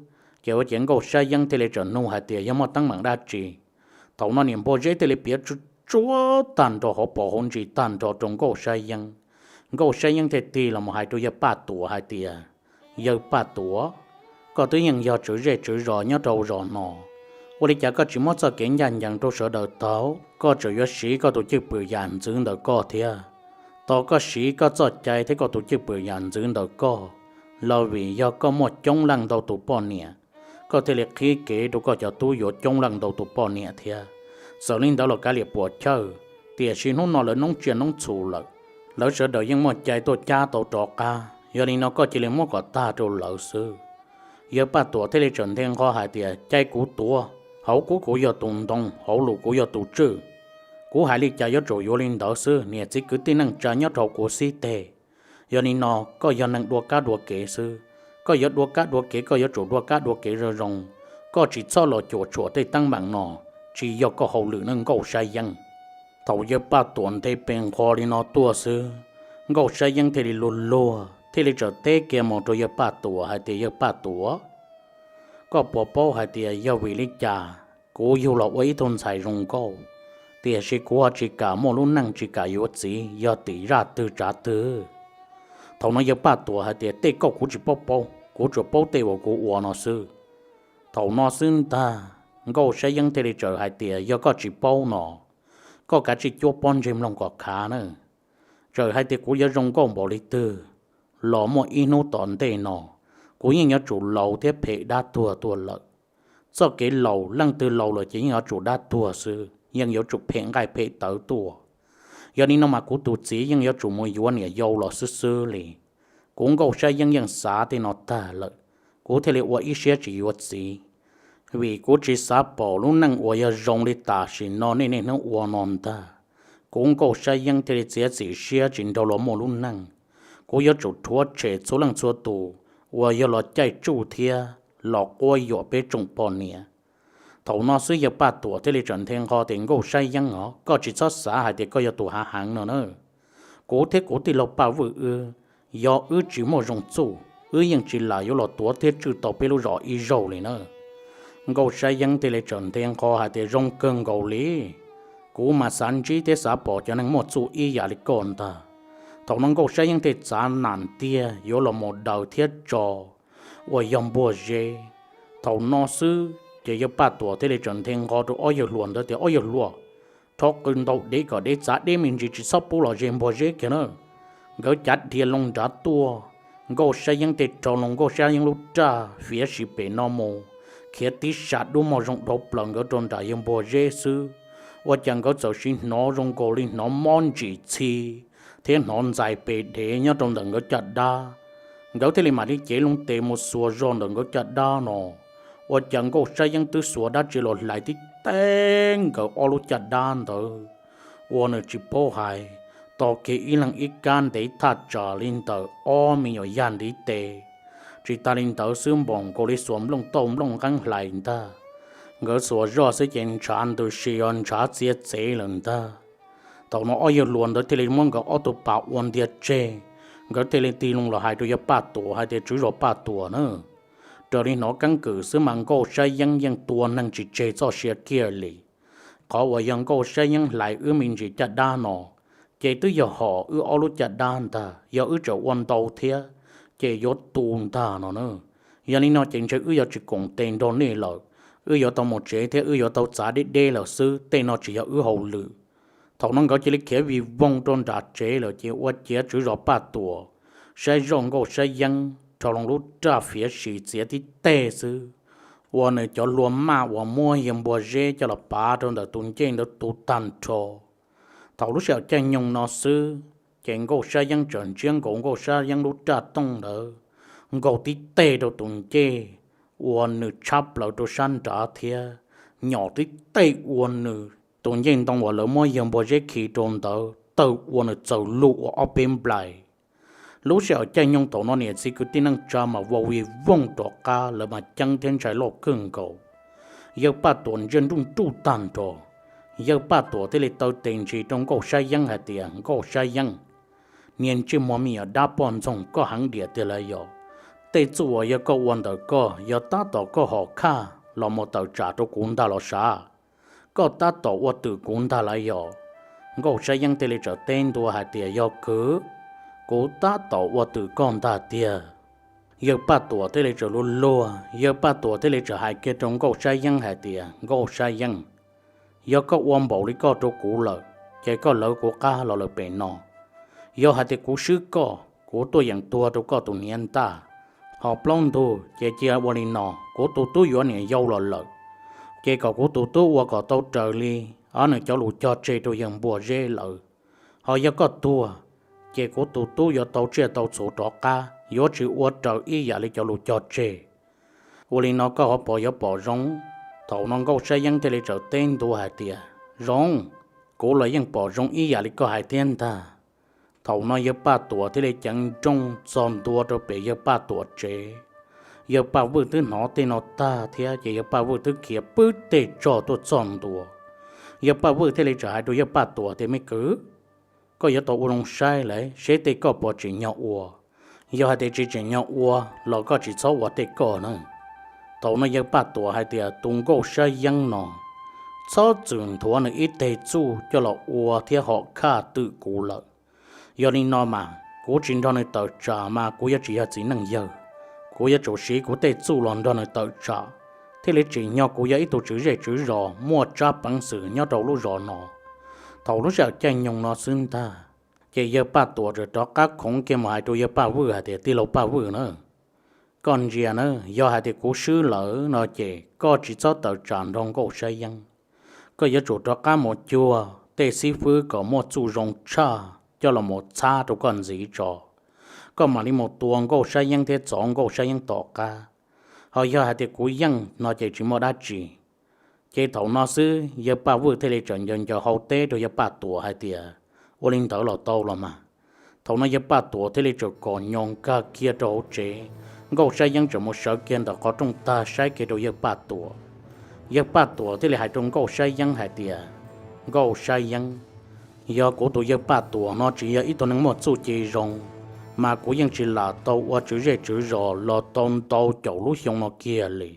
ces ua ciav Nkauj Sab Yeeb thiaj li tseem nug hais tias yog muaj teeb meem dab tsi. Thaum no niam Npua Zeb thiaj li piav tsuj tsuav tag nrho hauv paus hauv ntsis tag nrho rau Nkauj Sab Yeeb. Nkauj Sab Yeeb thiaj tig los mus hais rau yawg Paj Tuam hais tias, yawg Paj Tuam, koj twb yeej yog tswv zej tswv zos nyob rau zos no, ua li cas koj tsis muab txoj kev ncaj ncees rau sawv daws tau, koj tseem yuav siv koj tus cwj pwm yam ntxwv ntawm koj thiab? Tos koj siv koj txoj cai thiab koj tus cwj pwm yam ntxwv ntawm koj, los vim yog koj muaj coob leej ntau tus poj niam, koj thiaj li qhib kev rau koj cov tub yuav coob leej ntau tus poj niam thiab. Txawm li ntawd los kav liam puam chawj, tiam sis hnub no lawv noob tsiaj noob txhu lawm, lawv sawv daws yeej muaj cai tuaj cab tau rov qab, yog li no koj cia li muab kom tag rau lawv xwb. Yawg Paj Tuam thiaj li tseem nthe nqho hais tias, cai kuv tuav, hauv kub kuv yog tus ntoo, hauv lus kuv yog tus tswj. Kuv hais li cas yuav tsum yuav li ntawd xwb, niam txiv kwv tij neej tsa nyob rau kuv xib teg. Yog li no, koj yog neeg dua kab dua kev xwb, koj yuav dua kab dua kev koj yuav tsum dua kab dua kev zoo zoo, koj tsis txhob los cuam tshuam tej teeb meem no, tsis yog koj hauj lwm nawb Nkauj Sab Yeeb. Thaum yawg Paj Tuam nthe pe nqho li no tuaj xwb, Nkauj Sab Yeeb thiaj li luag luag thiaj li txawm teb kiag mus rau yawg Paj Tuam hais tias, yawg Paj Tuam, koj puas paub hais tias yog vim li cas kuv yug los ua ib tug ntxhais zoo nkauj, tiam sis kuv ho tsis kam muaj lub neej tsis kam yuav txiv, yog tim zaj twg tsav twg? Thaum no yawg Paj Tuam hais tias, tej kauj kuv tsis paub paub, kuv tsuas paub tej uas kuv ua no xwb. Thaum no xwb ntag, Nkauj Sab Yeeb thiaj li txawm hais tias, yog koj tsis paub no, koj kav tsij cuab pob ntseg mloog kom khav na. Txawm hais tias kuv yuav zoo nkauj npaum li twg los muaj ib hnub tom ntej no, kuv yeej yuav tsum laus thiab phem dab tuag tuaj lawm. Txoj kev laus, leej twg laus lawm ces yeej yuav tsum dab tuag xwb, yeej yuav tsum phem nqaij phem tawv tuaj. Yog li no mas kuv tus txiv yeej yuav tsum mus yuav niam yau los xwb xwb li. Kuv Nkauj Sab Yeeb yeej xav tej no tag lawm, kuv thiaj li ua ib siab tsis yuav txiv, vim kuv tsis xav pom lub neej uas yog zoo li tam sim no nej niaj hnub ua no ntag. Kuv Nkauj Sab Yeeb thiaj li txiav txim siab tsis nrog luag muaj lub neej. Kuv yuav tsum rhuav tshem txhua leej txhua tus uas yog los caij tsuj thiab los quab yuam peb tsoom poj niam. Thaum no xwb yawg Paj Tuam thiaj li txawm nthe nqho tias, Nkauj Sab Yeeb os, koj tsis txhob xav hais tias koj yog tus hav heev no na. Kuv thiab kuv tij laug Paj Vwj wb, yog wb tsis muaj zoo txuj, wb yeej tsis lam yuav los tuav thiab tswj tau peb lub zos ib zaug li na. Nkauj Sab Yeeb thiaj li txawm nthe nqho hais tias, zoo kawg nkaus li, kuv mas xav ntsib thiab xav pom cov neeg muaj txuj ib yam li koj ntag. Thaum no Nkauj Sab Yeeb thiaj txav nam tiag yuav los mus daws thiab tso uas yog Npua Zeb. Thaum no xwb ces yawg Paj Tuam thiaj li txawm nthe nqho rau ob yawg hluas ntawd tias, ob yawg hluas, rho qw ntau dev kom dev txav deb me ntsis, tsis txhob pub los ze Npua Zeb kiag na. Nkawd cav dhia loo nrad tuaj, Nkauj Sab Yeeb thiaj rho loo Nkauj Sab Yeeb lub raj fiav sim pem no mus, khiav tib sa dub mog zoo dhau plaws nkawd rau nram yawg Npua Zeb xwb. Ua cas nkawd txawm sim hnov zoo nkaus li hnov mob ntsim txhi thiab hnov ntxais pes dev nyob rau ntawm nkawd caj dab. Nkawd thiaj li mam li cev loo tes mus xuas zog ntawm nkawd caj dab no. Ua cas Nkauj Sab Yeeb twb xuas dab tsi los hlais tib teg nkawd ob lub caj dab ntawd, ua nws tsis paub hais, tos kiag ib leeg ib kab ntev thaj tsam li ntawm ob me nyuam yaj ntiv tes. Tsis tas li ntawd xwb, npaum nkaus li xuas nplooj tauj nplooj nqeeb hlais ntag. Nkawd xuas zog xwb ces ntshav ntws si os, ntshav txiav txev lawm ntag. Thaum no ob yawg hluas ntawd thiaj li muab nkawd ob tug pas ua ntiag tseg, nkawd thiaj li tig loo los hais rau yawg Paj Tuam hais tias, tswv zos Paj Tuam na, raws li hnov keeb kwm xwb mas Nkauj Sab Yeeb yeej tua neeg tsis tseg txoj sia kiag li. Qhov uas yog Nkauj Sab Yeeb hlais wb me ntsis caj dab no, ces twb yog hom wb ob lub caj dab ntag, yog wb tseem ua ntau thiab ces yuav tu ntag no na. Yog li no ces ntshe wb yuav tsis koom tes nrog nej lawm, wb yuav tau mus tsev thiab wb yuav tau txav deb deb lawm xwb, tej no tsis yog wb hauj lwm. Thaum no nkawd cia li khiav vij voog rau nram tsev lawm ces ua ciav tswv zos Paj Tuam saib zoj Nkauj Sab Yeeb rho loo lub raj fiav sim txiav tib teg xwb, ua nws cov hlua maj uas muab yawg Npua Zeb coj los pav rau ntawm tus ncej ntawd tu tag nrho. Thaum lub sij hawm caij nyoog no xwb, ces Nkauj Sab Yeeb txawm ntsiab nkaus Nkauj Sab Yeeb lub raj tooj ntawd nkaug tib teg rau tus ncej, ua nws tshab plaws rau sab nrad thiab nyom tib teg ua nws tus ncej ntoo uas lawv muab yawg Npua Zeb khi rau ntawd tawg ua nws txawm lug ua ob peb nplais. Lub sij hawm caij nyoog thaum no niam txiv kwv tij neej tsa mas vau vij voog rov qab, lawv mas ceeb thiab ntshai loj kawg nkaus. Yawg Paj Tuam ntsia nruj nruj tag nrho. Yawg Paj Tuam thiaj li taw tes ntsis rau Nkauj Sab Yeeb hais tias, Nkauj Sab Yeeb, niag ntsej muag me nyuam dab poj ntxoog, koj heev diam tiag lawm yog? Tej txuj uas yog koj ua ntawm koj yog tab tom koj hom khaj los mus tawm tsam rau kuv ntag los sav? Koj tab tom ua twm kuv ntag lawm yog? Nkauj Sab Yeeb thiaj li txawm teb ntua hais tias, yog kwv, kuv tab tom ua twm koj ntag tiag. Yawg Paj Tuam thiaj li txawm luag luag, yawg Paj Tuam thiaj li txawm hais kiag rau Nkauj Sab Yeeb hais tias, Nkauj Sab Yeeb, yog koj ua npaum li koj rau kuv lawm, ces koj lawv kuv qab los lawm pem no. Yog hais tias kuv swb koj, kuv tuaj yeem tuag rau koj tus hniav ntaj. Ho plaub ntug ces cia ua li no, kuv tus tub yuav niam yau los lawm, ces kom kuv tus tub ua kom tau raws li ob nws cov lus cog tseg rau yawg Npua Zeb lawm. Ho yog koj tuag, ces kuv tus tub yuav tau tsiaj tau txhu rov qab, yuav tsis ua raws ib yam li cov lus cog tseg. Ua li no koj ho puas yuav pom zoo? Thaum no Nkauj Sab Yeeb thiaj li txawm teb ntua hais tias, zoo, kuv los yeej pom zoo ib yam li koj hais thiab ntag. Thaum no yawg Paj Tuam thiaj li ceev nrooj txog ntua rau pem yawg Paj Tuam tsev. Yawg Paj Vwj twb hnov tej no tag thiab ces yawg Paj Vwj twb khiav pwb tej tsog tuaj txog ntua. Yawg Paj Vwj thiaj li txawm hais rau yawg Paj Tuam tias, me kwv, koj yuav tau ua zoo saib lawm seb tej koj puas tsim nyog ua. Yog hais tias tsis tsim nyog ua los koj tsis txhob ua tej koj na. Thaum no yawg Paj Tuam hais tias, tus Nkauj Sab Yeeb no txhob txwm nthuav nws ib teg txuj coj los ua thiab hom khaj twm kuv lawm. Yog li no mas kuv tsis nrog nws tawm tsam mas kuv yuav tsis yog txiv neej yawg. Kuv yuav tsum siv kuv tej txuj los nrog nws tawm tsam, thiaj li tsim nyog kuv yog ib tug tswv zej tswv zos muaj tsab peev xwm nyob rau lub zos no. Thaum lub sij hawm caij nyoog no xwb ntag, ces yawg Paj Tuam txawm rov qab khoov kiag mus hais rau yawg Paj Vwj hais tias, tij laug Paj Vwj na, koj ntsia na, yog hais tias kuv swb lawm no ces koj tsis txhob tawm tsam nrog Nkauj Sab Yeeb. Koj yuav tsum rov qab mus cuag tej xib fwb kom muaj txuj zoo tshaj coj los mus txhab rau koj ntxiv tso. Koj mam li mus tua Nkauj Sab Yeeb thiab txov Nkauj Sab Yeeb tom qab. Ho yog hais tias kuv yeej no ces tsis muaj dab tsi. Ces thaum no xwb yawg Paj Vwj thiaj li txawm ncaws ncaws hau teb rau yawg Paj Tuam hais tias, ua li ntawd los tau los mas. Thaum no yawg Paj Tuam thiaj li txawm kom nyo nkag kiag rau hauv tsev. Nkauj Sab Yeeb txawm mus sawv kiag ntawm qhov rooj tag saib kiag rau yawg Paj Tuam. Yawg Paj Tuam thiaj li hais rau Nkauj Sab Yeeb hais tias, Nkauj Sab Yeeb, yog kuv tus yawg Paj Tuam no tsis yog ib tug neeg muaj txuj ci zoo, mas kuv yeej tsis lam tau ua tswv zej tswv zos los tau ntau caum lub xyoo no kiag li.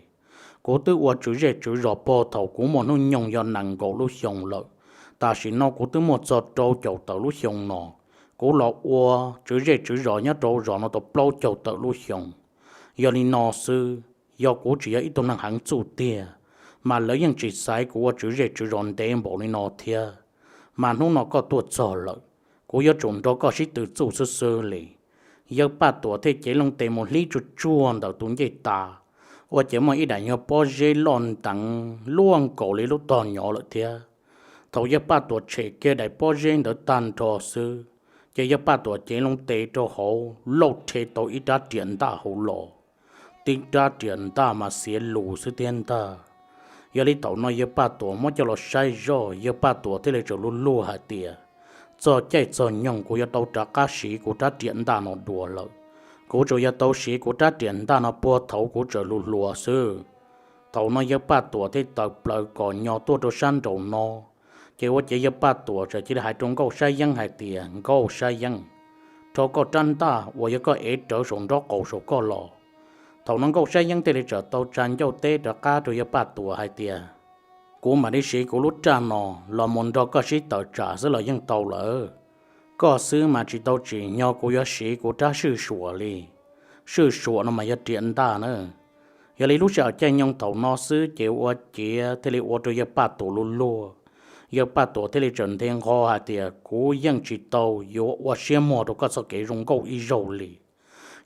Kuv twb ua tswv zej tswv zos puag thaum kuv muaj hnub nyoog yog nees nkaum lub xyoo lawm, tam sim no kuv twb muaj txog rau caum tawm lub xyoo no. Kuv los ua tswv zej tswv zos nyob rau zos no tau plaub caug tawm lub xyoo. Yog li no xwb, yog kuv tsis yog ib tug neeg heev txuj tiag, mas lawv yeej tsis xaiv kuv ua tswv zej tswv zos ntev npaum li no thiab. Mas hnub no koj tuaj txog lawm, kuv yuav tsum nrog koj sib tw txuj xwb xwb li. Yawg Paj Tuam thiaj cev loo tes mus hlib tsuag tsuag ntawm tus ncej tas, ua ces muaj ib daim nyuag pob zeb loj nteev luaj nkaus li lub tog nyov lawm thiab. Thaum yawg Paj Tuam tshem kiag daim pob zeb ntawd tag nrho xwb, ces yawg Paj Tuam cev loo tes rau hauv lauj rhe tau ib rab riam ntaj hauv los. Tib rab riam ntaj mas xiav lus xwb thiab ntag. Yog li thaum no yawg Paj Tuam muab coj los saib zoj, yawg Paj Tuam thiaj li txawm luag luag hais tias, txog caij txog nyoog kuv yuav tau rov qab siv kuv rab riam ntaj no dua lawm. Kuv tsuas yuav tau siv kuv rab riam ntaj no puag thaum kuv tseem hluas hluas xwb. Thaum no yawg Paj Tuam thiaj tawm plaws kom nyo tuaj rau sab nraum no, ces ua ces yawg Paj Tuam txawm cia li hais rau Nkauj Sab Yeeb hais tias, Nkauj Sab Yeeb, rho koj rab ntaj uas yog koj ev rawv saum nraub qaum saum koj los. Thaum no Nkauj Sab Yeeb thiaj li txawm tau tsa ncauj teb rov qab rau yawg Paj Tuam hais tias, kuv mam li siv kuv lub raj no los mus nrog koj sib tawm tsam xwb los yeej tau lawm. Koj xwb mas tsis tau tsim nyog kuv yuav siv kuv rab swj suam li. swj suam no mas yog riam ntaj na. Yog li lub sij hawm caij nyoog thaum no xwb ces ua ciav thiaj li ua rau yawg Paj Tuam luag luag. Yawg Paj Tuam thiaj li txawm nthe nqho hais tias, Kuv yeej tsis tau yuav ua siab muag rau koj txoj kev zoo nkauj ib zaug li.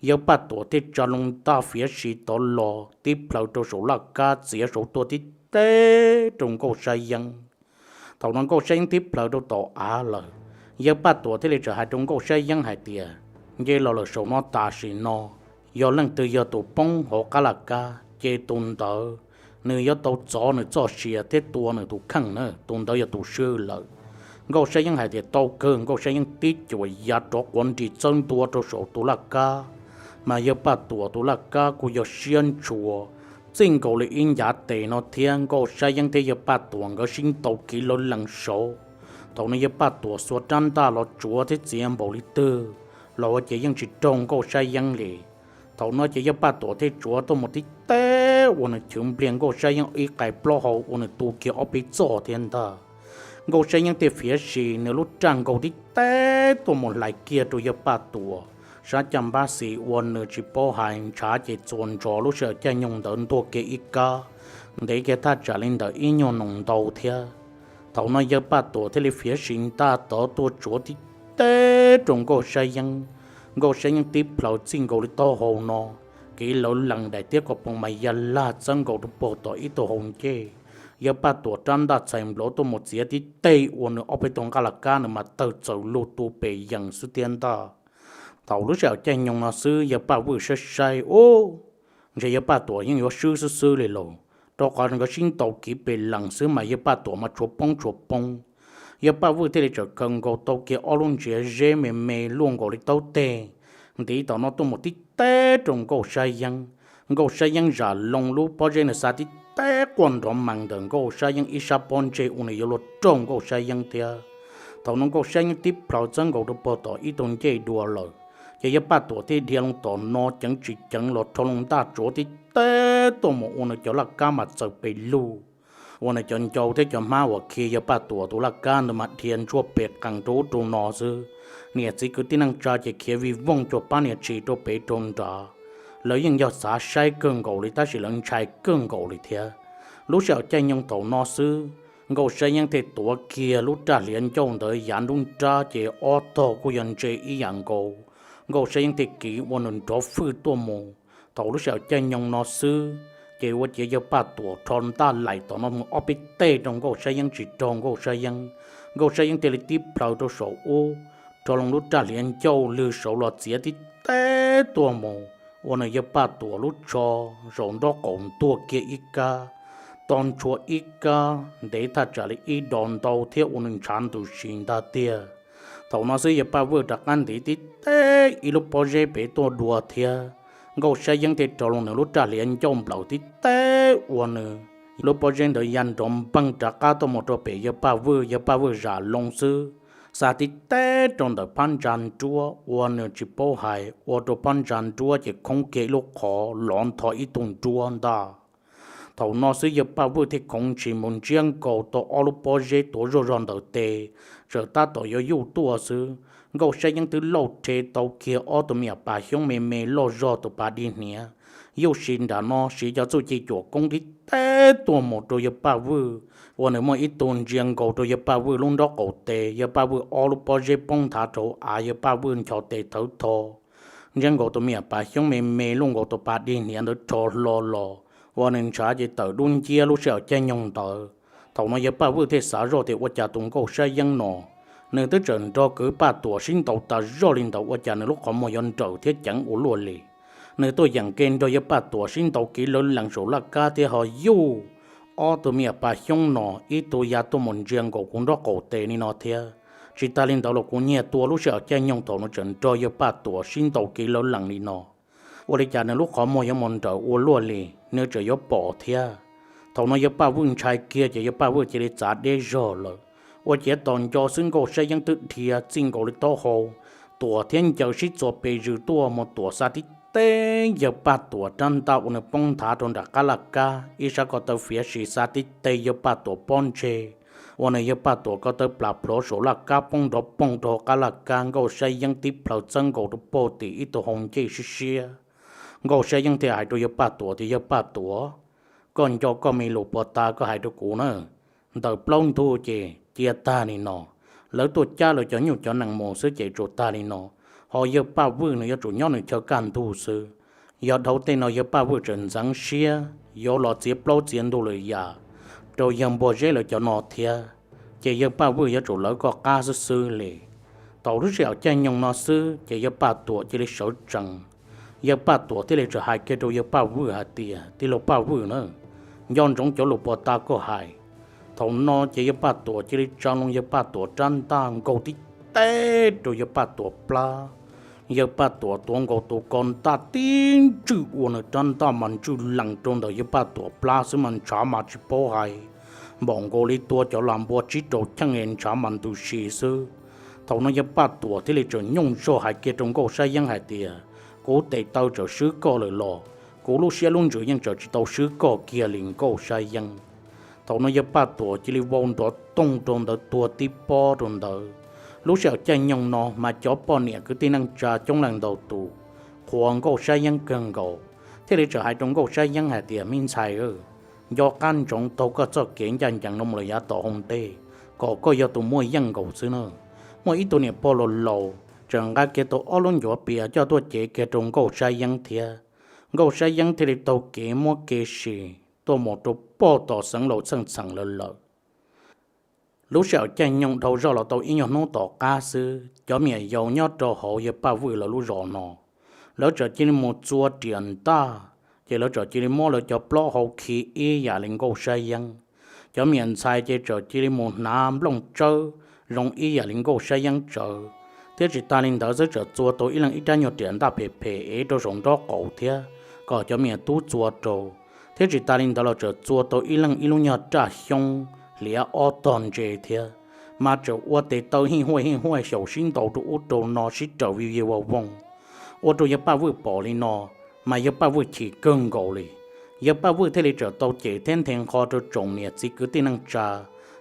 Yawg Paj Tuam thiaj tsa loo ntaj fiav si tod los tib plhaw rau saum laj kab txiav saud tuaj tib teb rau Nkauj Sab Yeeb. Thaum no Nkauj Sab Yeeb tib plhaw rau tom av lawm, yawg Paj Tuam thiaj li txawm hais rau Nkauj Sab Yeeb hais tias, Nce los lawm saum no tam sim no, yog leej twg yog tus poob hauv qab laj kab ces tus ntawd nws yuav tau txov nws txoj sia thiab tua nws tus kheej na, tus ntawd yog tus swb lawm. Nkauj Sab Yeeb hais tias tau kawg, Nkauj Sab Yeeb tib cuam ya rov quav nris txawb ntua rau saum tus laj kab, mas yawg Paj Tuam tus laj kab kuj yog siab ntshua, txij nkaus li ib ncav tes no thiab Nkauj Sab Yeeb thiab yawg Paj Tuam nkawd sib ntaus kiv lawv lees saud. Thaum no yawg Paj Tuam xuas rab ntaj los tsuav thiab txiav npaum li twg los ua ces yeej tsis raug Nkauj Sab Yeeb li. Thaum no ces yawg Paj Tuam thiaj tsuav tuaj mus tib teb uas nws chwv npliag Nkauj Sab Yeeb ib qais plaub hau uas nws tu kiag ob peb txoj thiab ntag. Nkauj Sab Yeeb thiaj fiav si nws lub raj nkaus tib teb tuaj mus hlais kiag rau yawg Paj Tuam sab caj npab xis uas nws tsis paub hais ntshav ces txuas ntsos lub sij hawm caij nyoog ntawd ntuag kiag ib kab, ntev kiag thaj tsam li ntawm ib nyuag noo ntau thiab. Thaum no yawg Paj Tuam thiaj li fiav si ntaj tod tuaj tsuav tib teb rau Nkauj Sab Yeeb. Nkauj Sab Yeeb tib plhaw txij nkaus li taub hau no, kiv lawv lees daim tiab kom poo mas ya lag txawb nkaus rau puag tom ib tug hau ncej. Yawg Paj Tuam rab ntaj txhais nplawv tuaj mus txiav tib teg uas nws ob peb tug nqaj laj kab nws mas tawg txaws lug tu pes yees xwb thiab ntag. Thaum lub sij hawm caij nyoog no xwb yawg Paj Vwj saib saib ub, ntshe yawg Paj Tuam yeej yuav swb xwb xwb li lauj, rau qhov nkawd sib ntaus kiv pes lees xwb mas yawg Paj Tuam mas tshuav poob tshuav poob. Yawg Paj Vwj thiaj li txawm khaws nkaus tau kiag ob lub ntsiav zeb me me luaj nkaus li taub teg, ntiv tom no tuaj mus tib teb rau Nkauj Sab Yeeb. Nkauj Sab Yeeb zam loo lub pob zeb nws xa tib teb quaj nrov mees ntawm Nkauj Sab Yeeb ib sab pob ntseg uas nws yuav luag raug Nkauj Sab Yeeb thiab. Thaum no Nkauj Sab Yeeb tib plhaw txawb nkaus rau puag tom ib tug ncej dua lawm, ces yawg Paj Tuam thiaj dhia loo tom no ceev tsis ceev los rho loo ntaj tsuav tib teb tuaj mus ua nws cov laj kab mas txaws pes lug, ua nws cov ncau thiab cov hmab uas khi yawg Paj Tuam tus laj kab ntawd mas dhia ntsuaj pes qees rau ub rau no xwb. Niam txiv kwv tij neej tsa ces khiav vij vooj cuag pab niag tshis rau pem rau nrad. Lawv yeej yog xav saib kawg nkaus li tab sis lawv ntshai kawg nkaus li thiab. Lub sij hawm caij nyoog thaum no xwb, Nkauj Sab Yeeb thiaj tuav kiag lub raj hliav ncauj ntawd yav nruab nrab ces ob tog kuj yog ntse ib yam nkaus. Nkauj Sab Yeeb thiaj kiv ua nws nrov fwj tuaj mus. Thaum lub sij hawm caij nyoog no xwb, ces ua ciav yawg Paj Tuam rho ntaj laim tom no mus ob peb teg rau Nkauj Sab Yeeb tsis raug Nkauj Sab Yeeb. Nkauj Sab Yeeb thiaj li tib plhaw rau saum ub, rho loo lub raj hliav ncauj lwg saud los txiav tib teb tuaj mus, ua nws yawg Paj Tuam lub tsho zaum nraub qaum ntuag kiag ib kab, to ntshua ib kab ntev thaj tsam li ib dos ntau thiab ua nws ntshav ntws si ntag tiag. Thaum no xwb yawg Paj Vwj rov qab ntiv tib teb ib lub pob zeb pem tuaj dua thiab. Nkauj Sab Yeeb thiaj rho loo nws lub raj hliav ncauj nplawm tib teb ua nws lub pob zeb ntawd ya nrov npeeg rov qab tuaj mus rau pem yawg Paj Vwj. Yawg Paj Vwj zam loo xwb, xa tib teb rau ntawm phab ntsa nruab uas nws tsis paub hais ua rau phab ntsa nruab ces khoob kiag ib lub qhov lov ntho ib tug nruab ntag. Thaum no xwb yawg Paj Vwj thiaj khoov ntshis mus ntsiab nkaus tau ob lub pob zeb tuav zoj zog ntawm tes, txawm tab tom yuav yuj tuaj xwb, Nkauj Sab Yeeb twb lauj rhe tau kiag ob tug me nyuam pas xyoob me me loj zog tus pas dig hniav, yuj si nram no siv cov txuj ci cuam koob tib teb tuaj mus rau yawg Paj Vwj, ua nws muaj ib tug ntsia nkaus rau yawg Paj Vwj lub nraub qaum tes, yawg Paj Vwj ob lub pob zeb poob nthav rau av, yawg Paj Vwj ncho tes thawv tho. Ntsiab nkaus tus me nyuam pas xyoob me me luaj nkaus tus pas dig hniav ntawd rho hlo los, ua nws ntshav ces tawm dub nciab lub sij hawm caij nyoog ntawd. Thaum no yawg Paj Vwj thiaj xav zoj tias ua cas tus Nkauj Sab Yeeb no, nws twb txawm nrog kwv Paj Tuam sib ntaus tas zog li ntawd ua cas nws lub qhov muag yuav nrawm thiab ceev ua luaj li. Nws tuaj yeem ke nrog yawg Paj Tuam sib ntaus kiv lawv lees saum laj kab thiab ho yuj ob tug me nyuam pas xyoob no, ib tug ya tuaj mus ntsia nkaus kuv nraub qaum tes li no thiab. Tsis tas li ntawd los kuv nyiag tua lub sij hawm caij nyoog thaum nws tseem nrog yawg Paj Tuam sib ntaus kiv lawv lees li no, ua li cas nws lub qhov muag yuav mus nrawm ua luaj li, nws tseem yuav pom thiab. Thaum no yawg Paj Vwj ntshai kiag ces yawg Paj Vwj cia li txav deb zog lawm. Ua ciav tos nco xwb Nkauj Sab Yeeb twb dhia txij nkaus li taub hau, tuam thiab ncaws sib txuas pes zws tuaj mus tuam xa tib teb yawg Paj Tuam rab ntaj ua nws poob nthav rau nram qab laj kab, ib sab ko taw fiav si xa tib teb yawg Paj Tuam pob ntseg, ua nws yawg Paj Tuam ko taw plas plhov saum laj kab poob nrov poog rau hauv qab laj kab. Nkauj Sab Yeeb tib plhaw txawb nkaus rau puag tim ib tug hau ncej siab siab. Nkauj Sab Yeeb thiaj hais rau Yawg Paj Tuam tias, Yawg Paj Tuam, koj nco koj me lus puag ta koj hais rau kuv na, ntawm plaub ntug ces cia tag li no, lawv tuaj cab lawv cov nyuj cov nees mus xwb ces tsuas tag li no, ho Yawg Paj Vwj nws yuav tsum nyob nws chaw kaj ntug xwb. Yog dhau tej no Yawg Paj Vwj tseem ntxeev siab yuav los txiav plaub txiav ntug lawm yam rau Yawg Npua Zeb lawv cov no thiab, ces Yawg Paj Vwj yuav tsum lawv koj qab xwb xwb li. Thaum lub sij hawm caij nyoog no xwb ces Yawg Paj Tuam cia li sawv tsees. Yawg Paj Tuam thiaj li txawm hais kiag rau Yawg Paj Vwj hais tias, Tij laug Paj Vwj na, nco ntsoov cov lus puag ta koj hais. Thaum no ces Yawg Paj Tuam cia li tsa loo Yawg Paj Tuam rab ntaj nkaug tib teg rau Yawg Paj Tuam plab. Yawg Paj Tuam tuav nkaus tus ko ntaj tib ntswj ua nws rab ntaj mas ntswj lees rau ntawm Yawg Paj Tuam plab xwb mas ntshav mas tsis paub hais, npaum nkaus li tua cov las npua tsib rau cheej es ntshav mas ntws si xwb. Thaum no Yawg Paj Tuam thiaj li txawm nyooj zog hais kiag rau Nkauj Sab Yeeb hais tias, Kuv tes taw txawm swb koj lawm los kuv lub siab lub ntsws yeej txawm tsis tau swb koj kiag li Nkauj Sab Yeeb. Thaum no Yawg Paj Tuam cia li vau nrov toog rau ntawd tuag tib pob rau ntawd. Lub sij hawm caij nyoog no mas cov poj niam kwv tij neej tsa coob leej ntau tus qhuas Nkauj Sab Yeeb kawg nkaus, thiaj li txawm hais rau Nkauj Sab Yeeb hais tias, Me ntxhais, nco qab ntsoov taug koj txoj kev ncaj ncees no mus lawm yav tom hauv ntej, kom koj yog tus muaj yeej nkaus xwb na. Muaj ib tug niam pog laus laus txawm nqa kiag tau ob lub ncuav pias coj tuaj cev kiag rau Nkauj Sab Yeeb thiab. Nkauj Sab Yeeb thiaj li taug kev muab kev sim tuaj mus rau pog tom xeev laus txheej txheem lawm lawm. Lub sij hawm caij nyoog dhau zoj los tau ib nyuag hnub tom qab xwb, cov me nyuam yaus nyob rau hauv Yawg Paj Vwj lawv lub zos no, lawv txawm cia li mus txua riam ntaj, ces lawv txawm cia li muab lawv cov plaub hau khi ib yam li Nkauj Sab Yeeb. Cov me nyuam ntxhais ces txawm cia li mus hnav nplooj tsawb zoo ib yam li Nkauj Sab Yeeb tsawv, thiab tsis tas li ntawd xwb txawm txua tau ib leeg ib rab nyuag riam ntaj phem phem ev rau saum nraub qaum thiab kom cov me nyuam tub txua rau. Thiab tsis tas li ntawd los txawm txua tau ib leeg ib lub nyuag raj xyoob hliav ob tog ntse thiab, mas txawm ua tes taw hij huaj hij huaj xyaum sib ntaus rau ub rau no sib raws vij vij voog voog. Ua rau Yawg Paj Vwj pom li no, mas Yawg Paj Vwj chim kawg nkaus li. Yawg Paj Vwj thiaj li txawm tau cem thiab nthe nqho rau tsoom niam txiv kwv tij neej tsa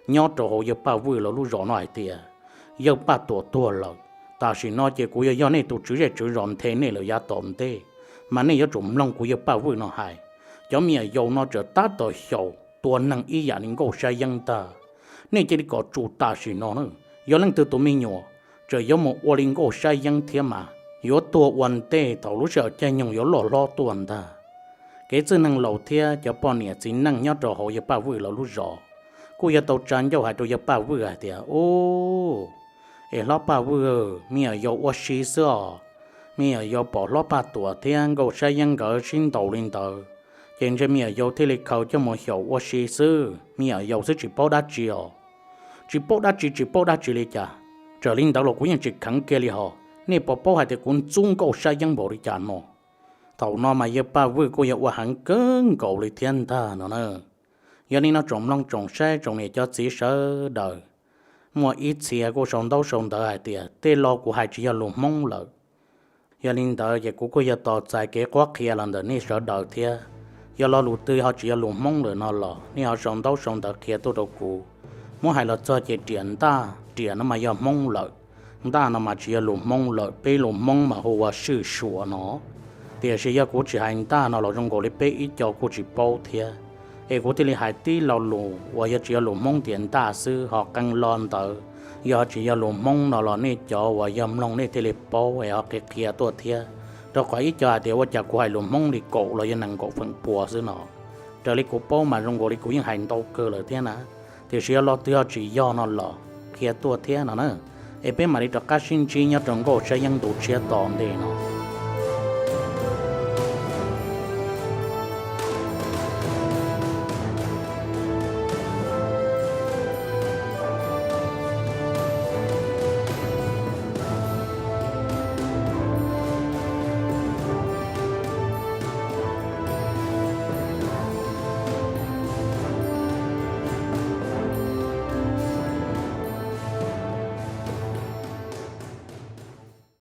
nyob rau hauv Yawg Paj Vwj lawv lub zos no hais tias, Yawg Paj Tuam tuag lawm, tam sim no ces kuv yuav yog nej tus tswv zej tswv zos nthe nej lawm yav tom ntej, mas nej yuav tsum mloog kuv Yawg Paj Vwj no hais. Cov me nyuam yaus no txawm tab tom xyaum tua neeg ib yam li Nkauj Sab Yeeb ntag. Nej cia li kom tsum tam sim no na, yog leej twg tus me nyuam txawm yuav mus ua li Nkauj Sab Yeeb thiab mas yuav tuag ua ntej thaum lub sij hawm caij nyoog yuav loj hlob tuaj ntag. Kev txwj neeg laus thiab cov poj niam txiv neej nyob rau hauv Yawg Paj Vwj lawv lub zos kuj yog tau tsa ncauj hais rau Yawg Paj Vwj hais tias, Ub, es hlob Paj Vwj, me nyuam yaus ua si xwb os. Me nyuam yaus pom hlob Paj Tuam thiab Nkauj Sab Yeeb nkawd sib ntaus li ntawd, ces ntshe me nyuam yaus thiaj li khaws coj mus xyaum ua si xwb, me nyuam yaus xwb tsis paub dab tsi os. Tsis paub dab tsi tsis paub dab tsi li cas, txawm li ntawd los kuv yeej tsis kheev kiag li hos. Nej puas paub hais tias kuv ntxub Nkauj Sab Yeeb npaum li cas no? Thaum no mas Yawg Paj Vwj kuj yog ua heev kawg nkaus li thiab ntag no na. Yog li no tsoom mloog tsoom saib tsoom niam cov txiv sawv daws, muaj ib txhia kuj sau ntaub sau ntawv hais tias tej lo kuv hais tsis yog lus Hmoob lawm. Yog li ntawd ces kuv kuj yog tos txais kev qhuab qhia los ntawm nej sawv daws thiab. Yog lo lus twg ho tsis yog lus Hmoob lawm no los nej ho sau ntaub sau ntawv qhia tuaj rau kuv. Muab hais los txog ces riam ntaj, riam no mas yog Hmoob lawm, ntaj no mas tsis yog lus Hmoob lawm, peb lus Hmoob mas hu ua swj suas no. Tiam sis yog kuv tsis hais ntaj no los zoo nkaus li peb ib co kuj tsis paub thiab, es kuv thiaj li hais tib lo lus uas yog tsis yog lus Hmoob tias ntaj xwb, ho qee lo ntawd yog tsis yog lus Hmoob no los nej cov uas yog mloog nej thiaj li paub es ho qhia qhia tuaj thiab. Rau qhov ib co hais tias ua cas kuv hais lus Hmoob li kaum los yog nees nkaum feem pua xwb no. Raws li kuv paub mas zoo nkaus li kuv yeej hais ntau kawg lawm thiab na. Tiam sis yog lo twg ho tsis yog no los qhia tuaj thiab no na. Es peb mam li rov qab sib ntsib nyob rau Nkauj Sab Yeeb ntu tshiab tom ntej no.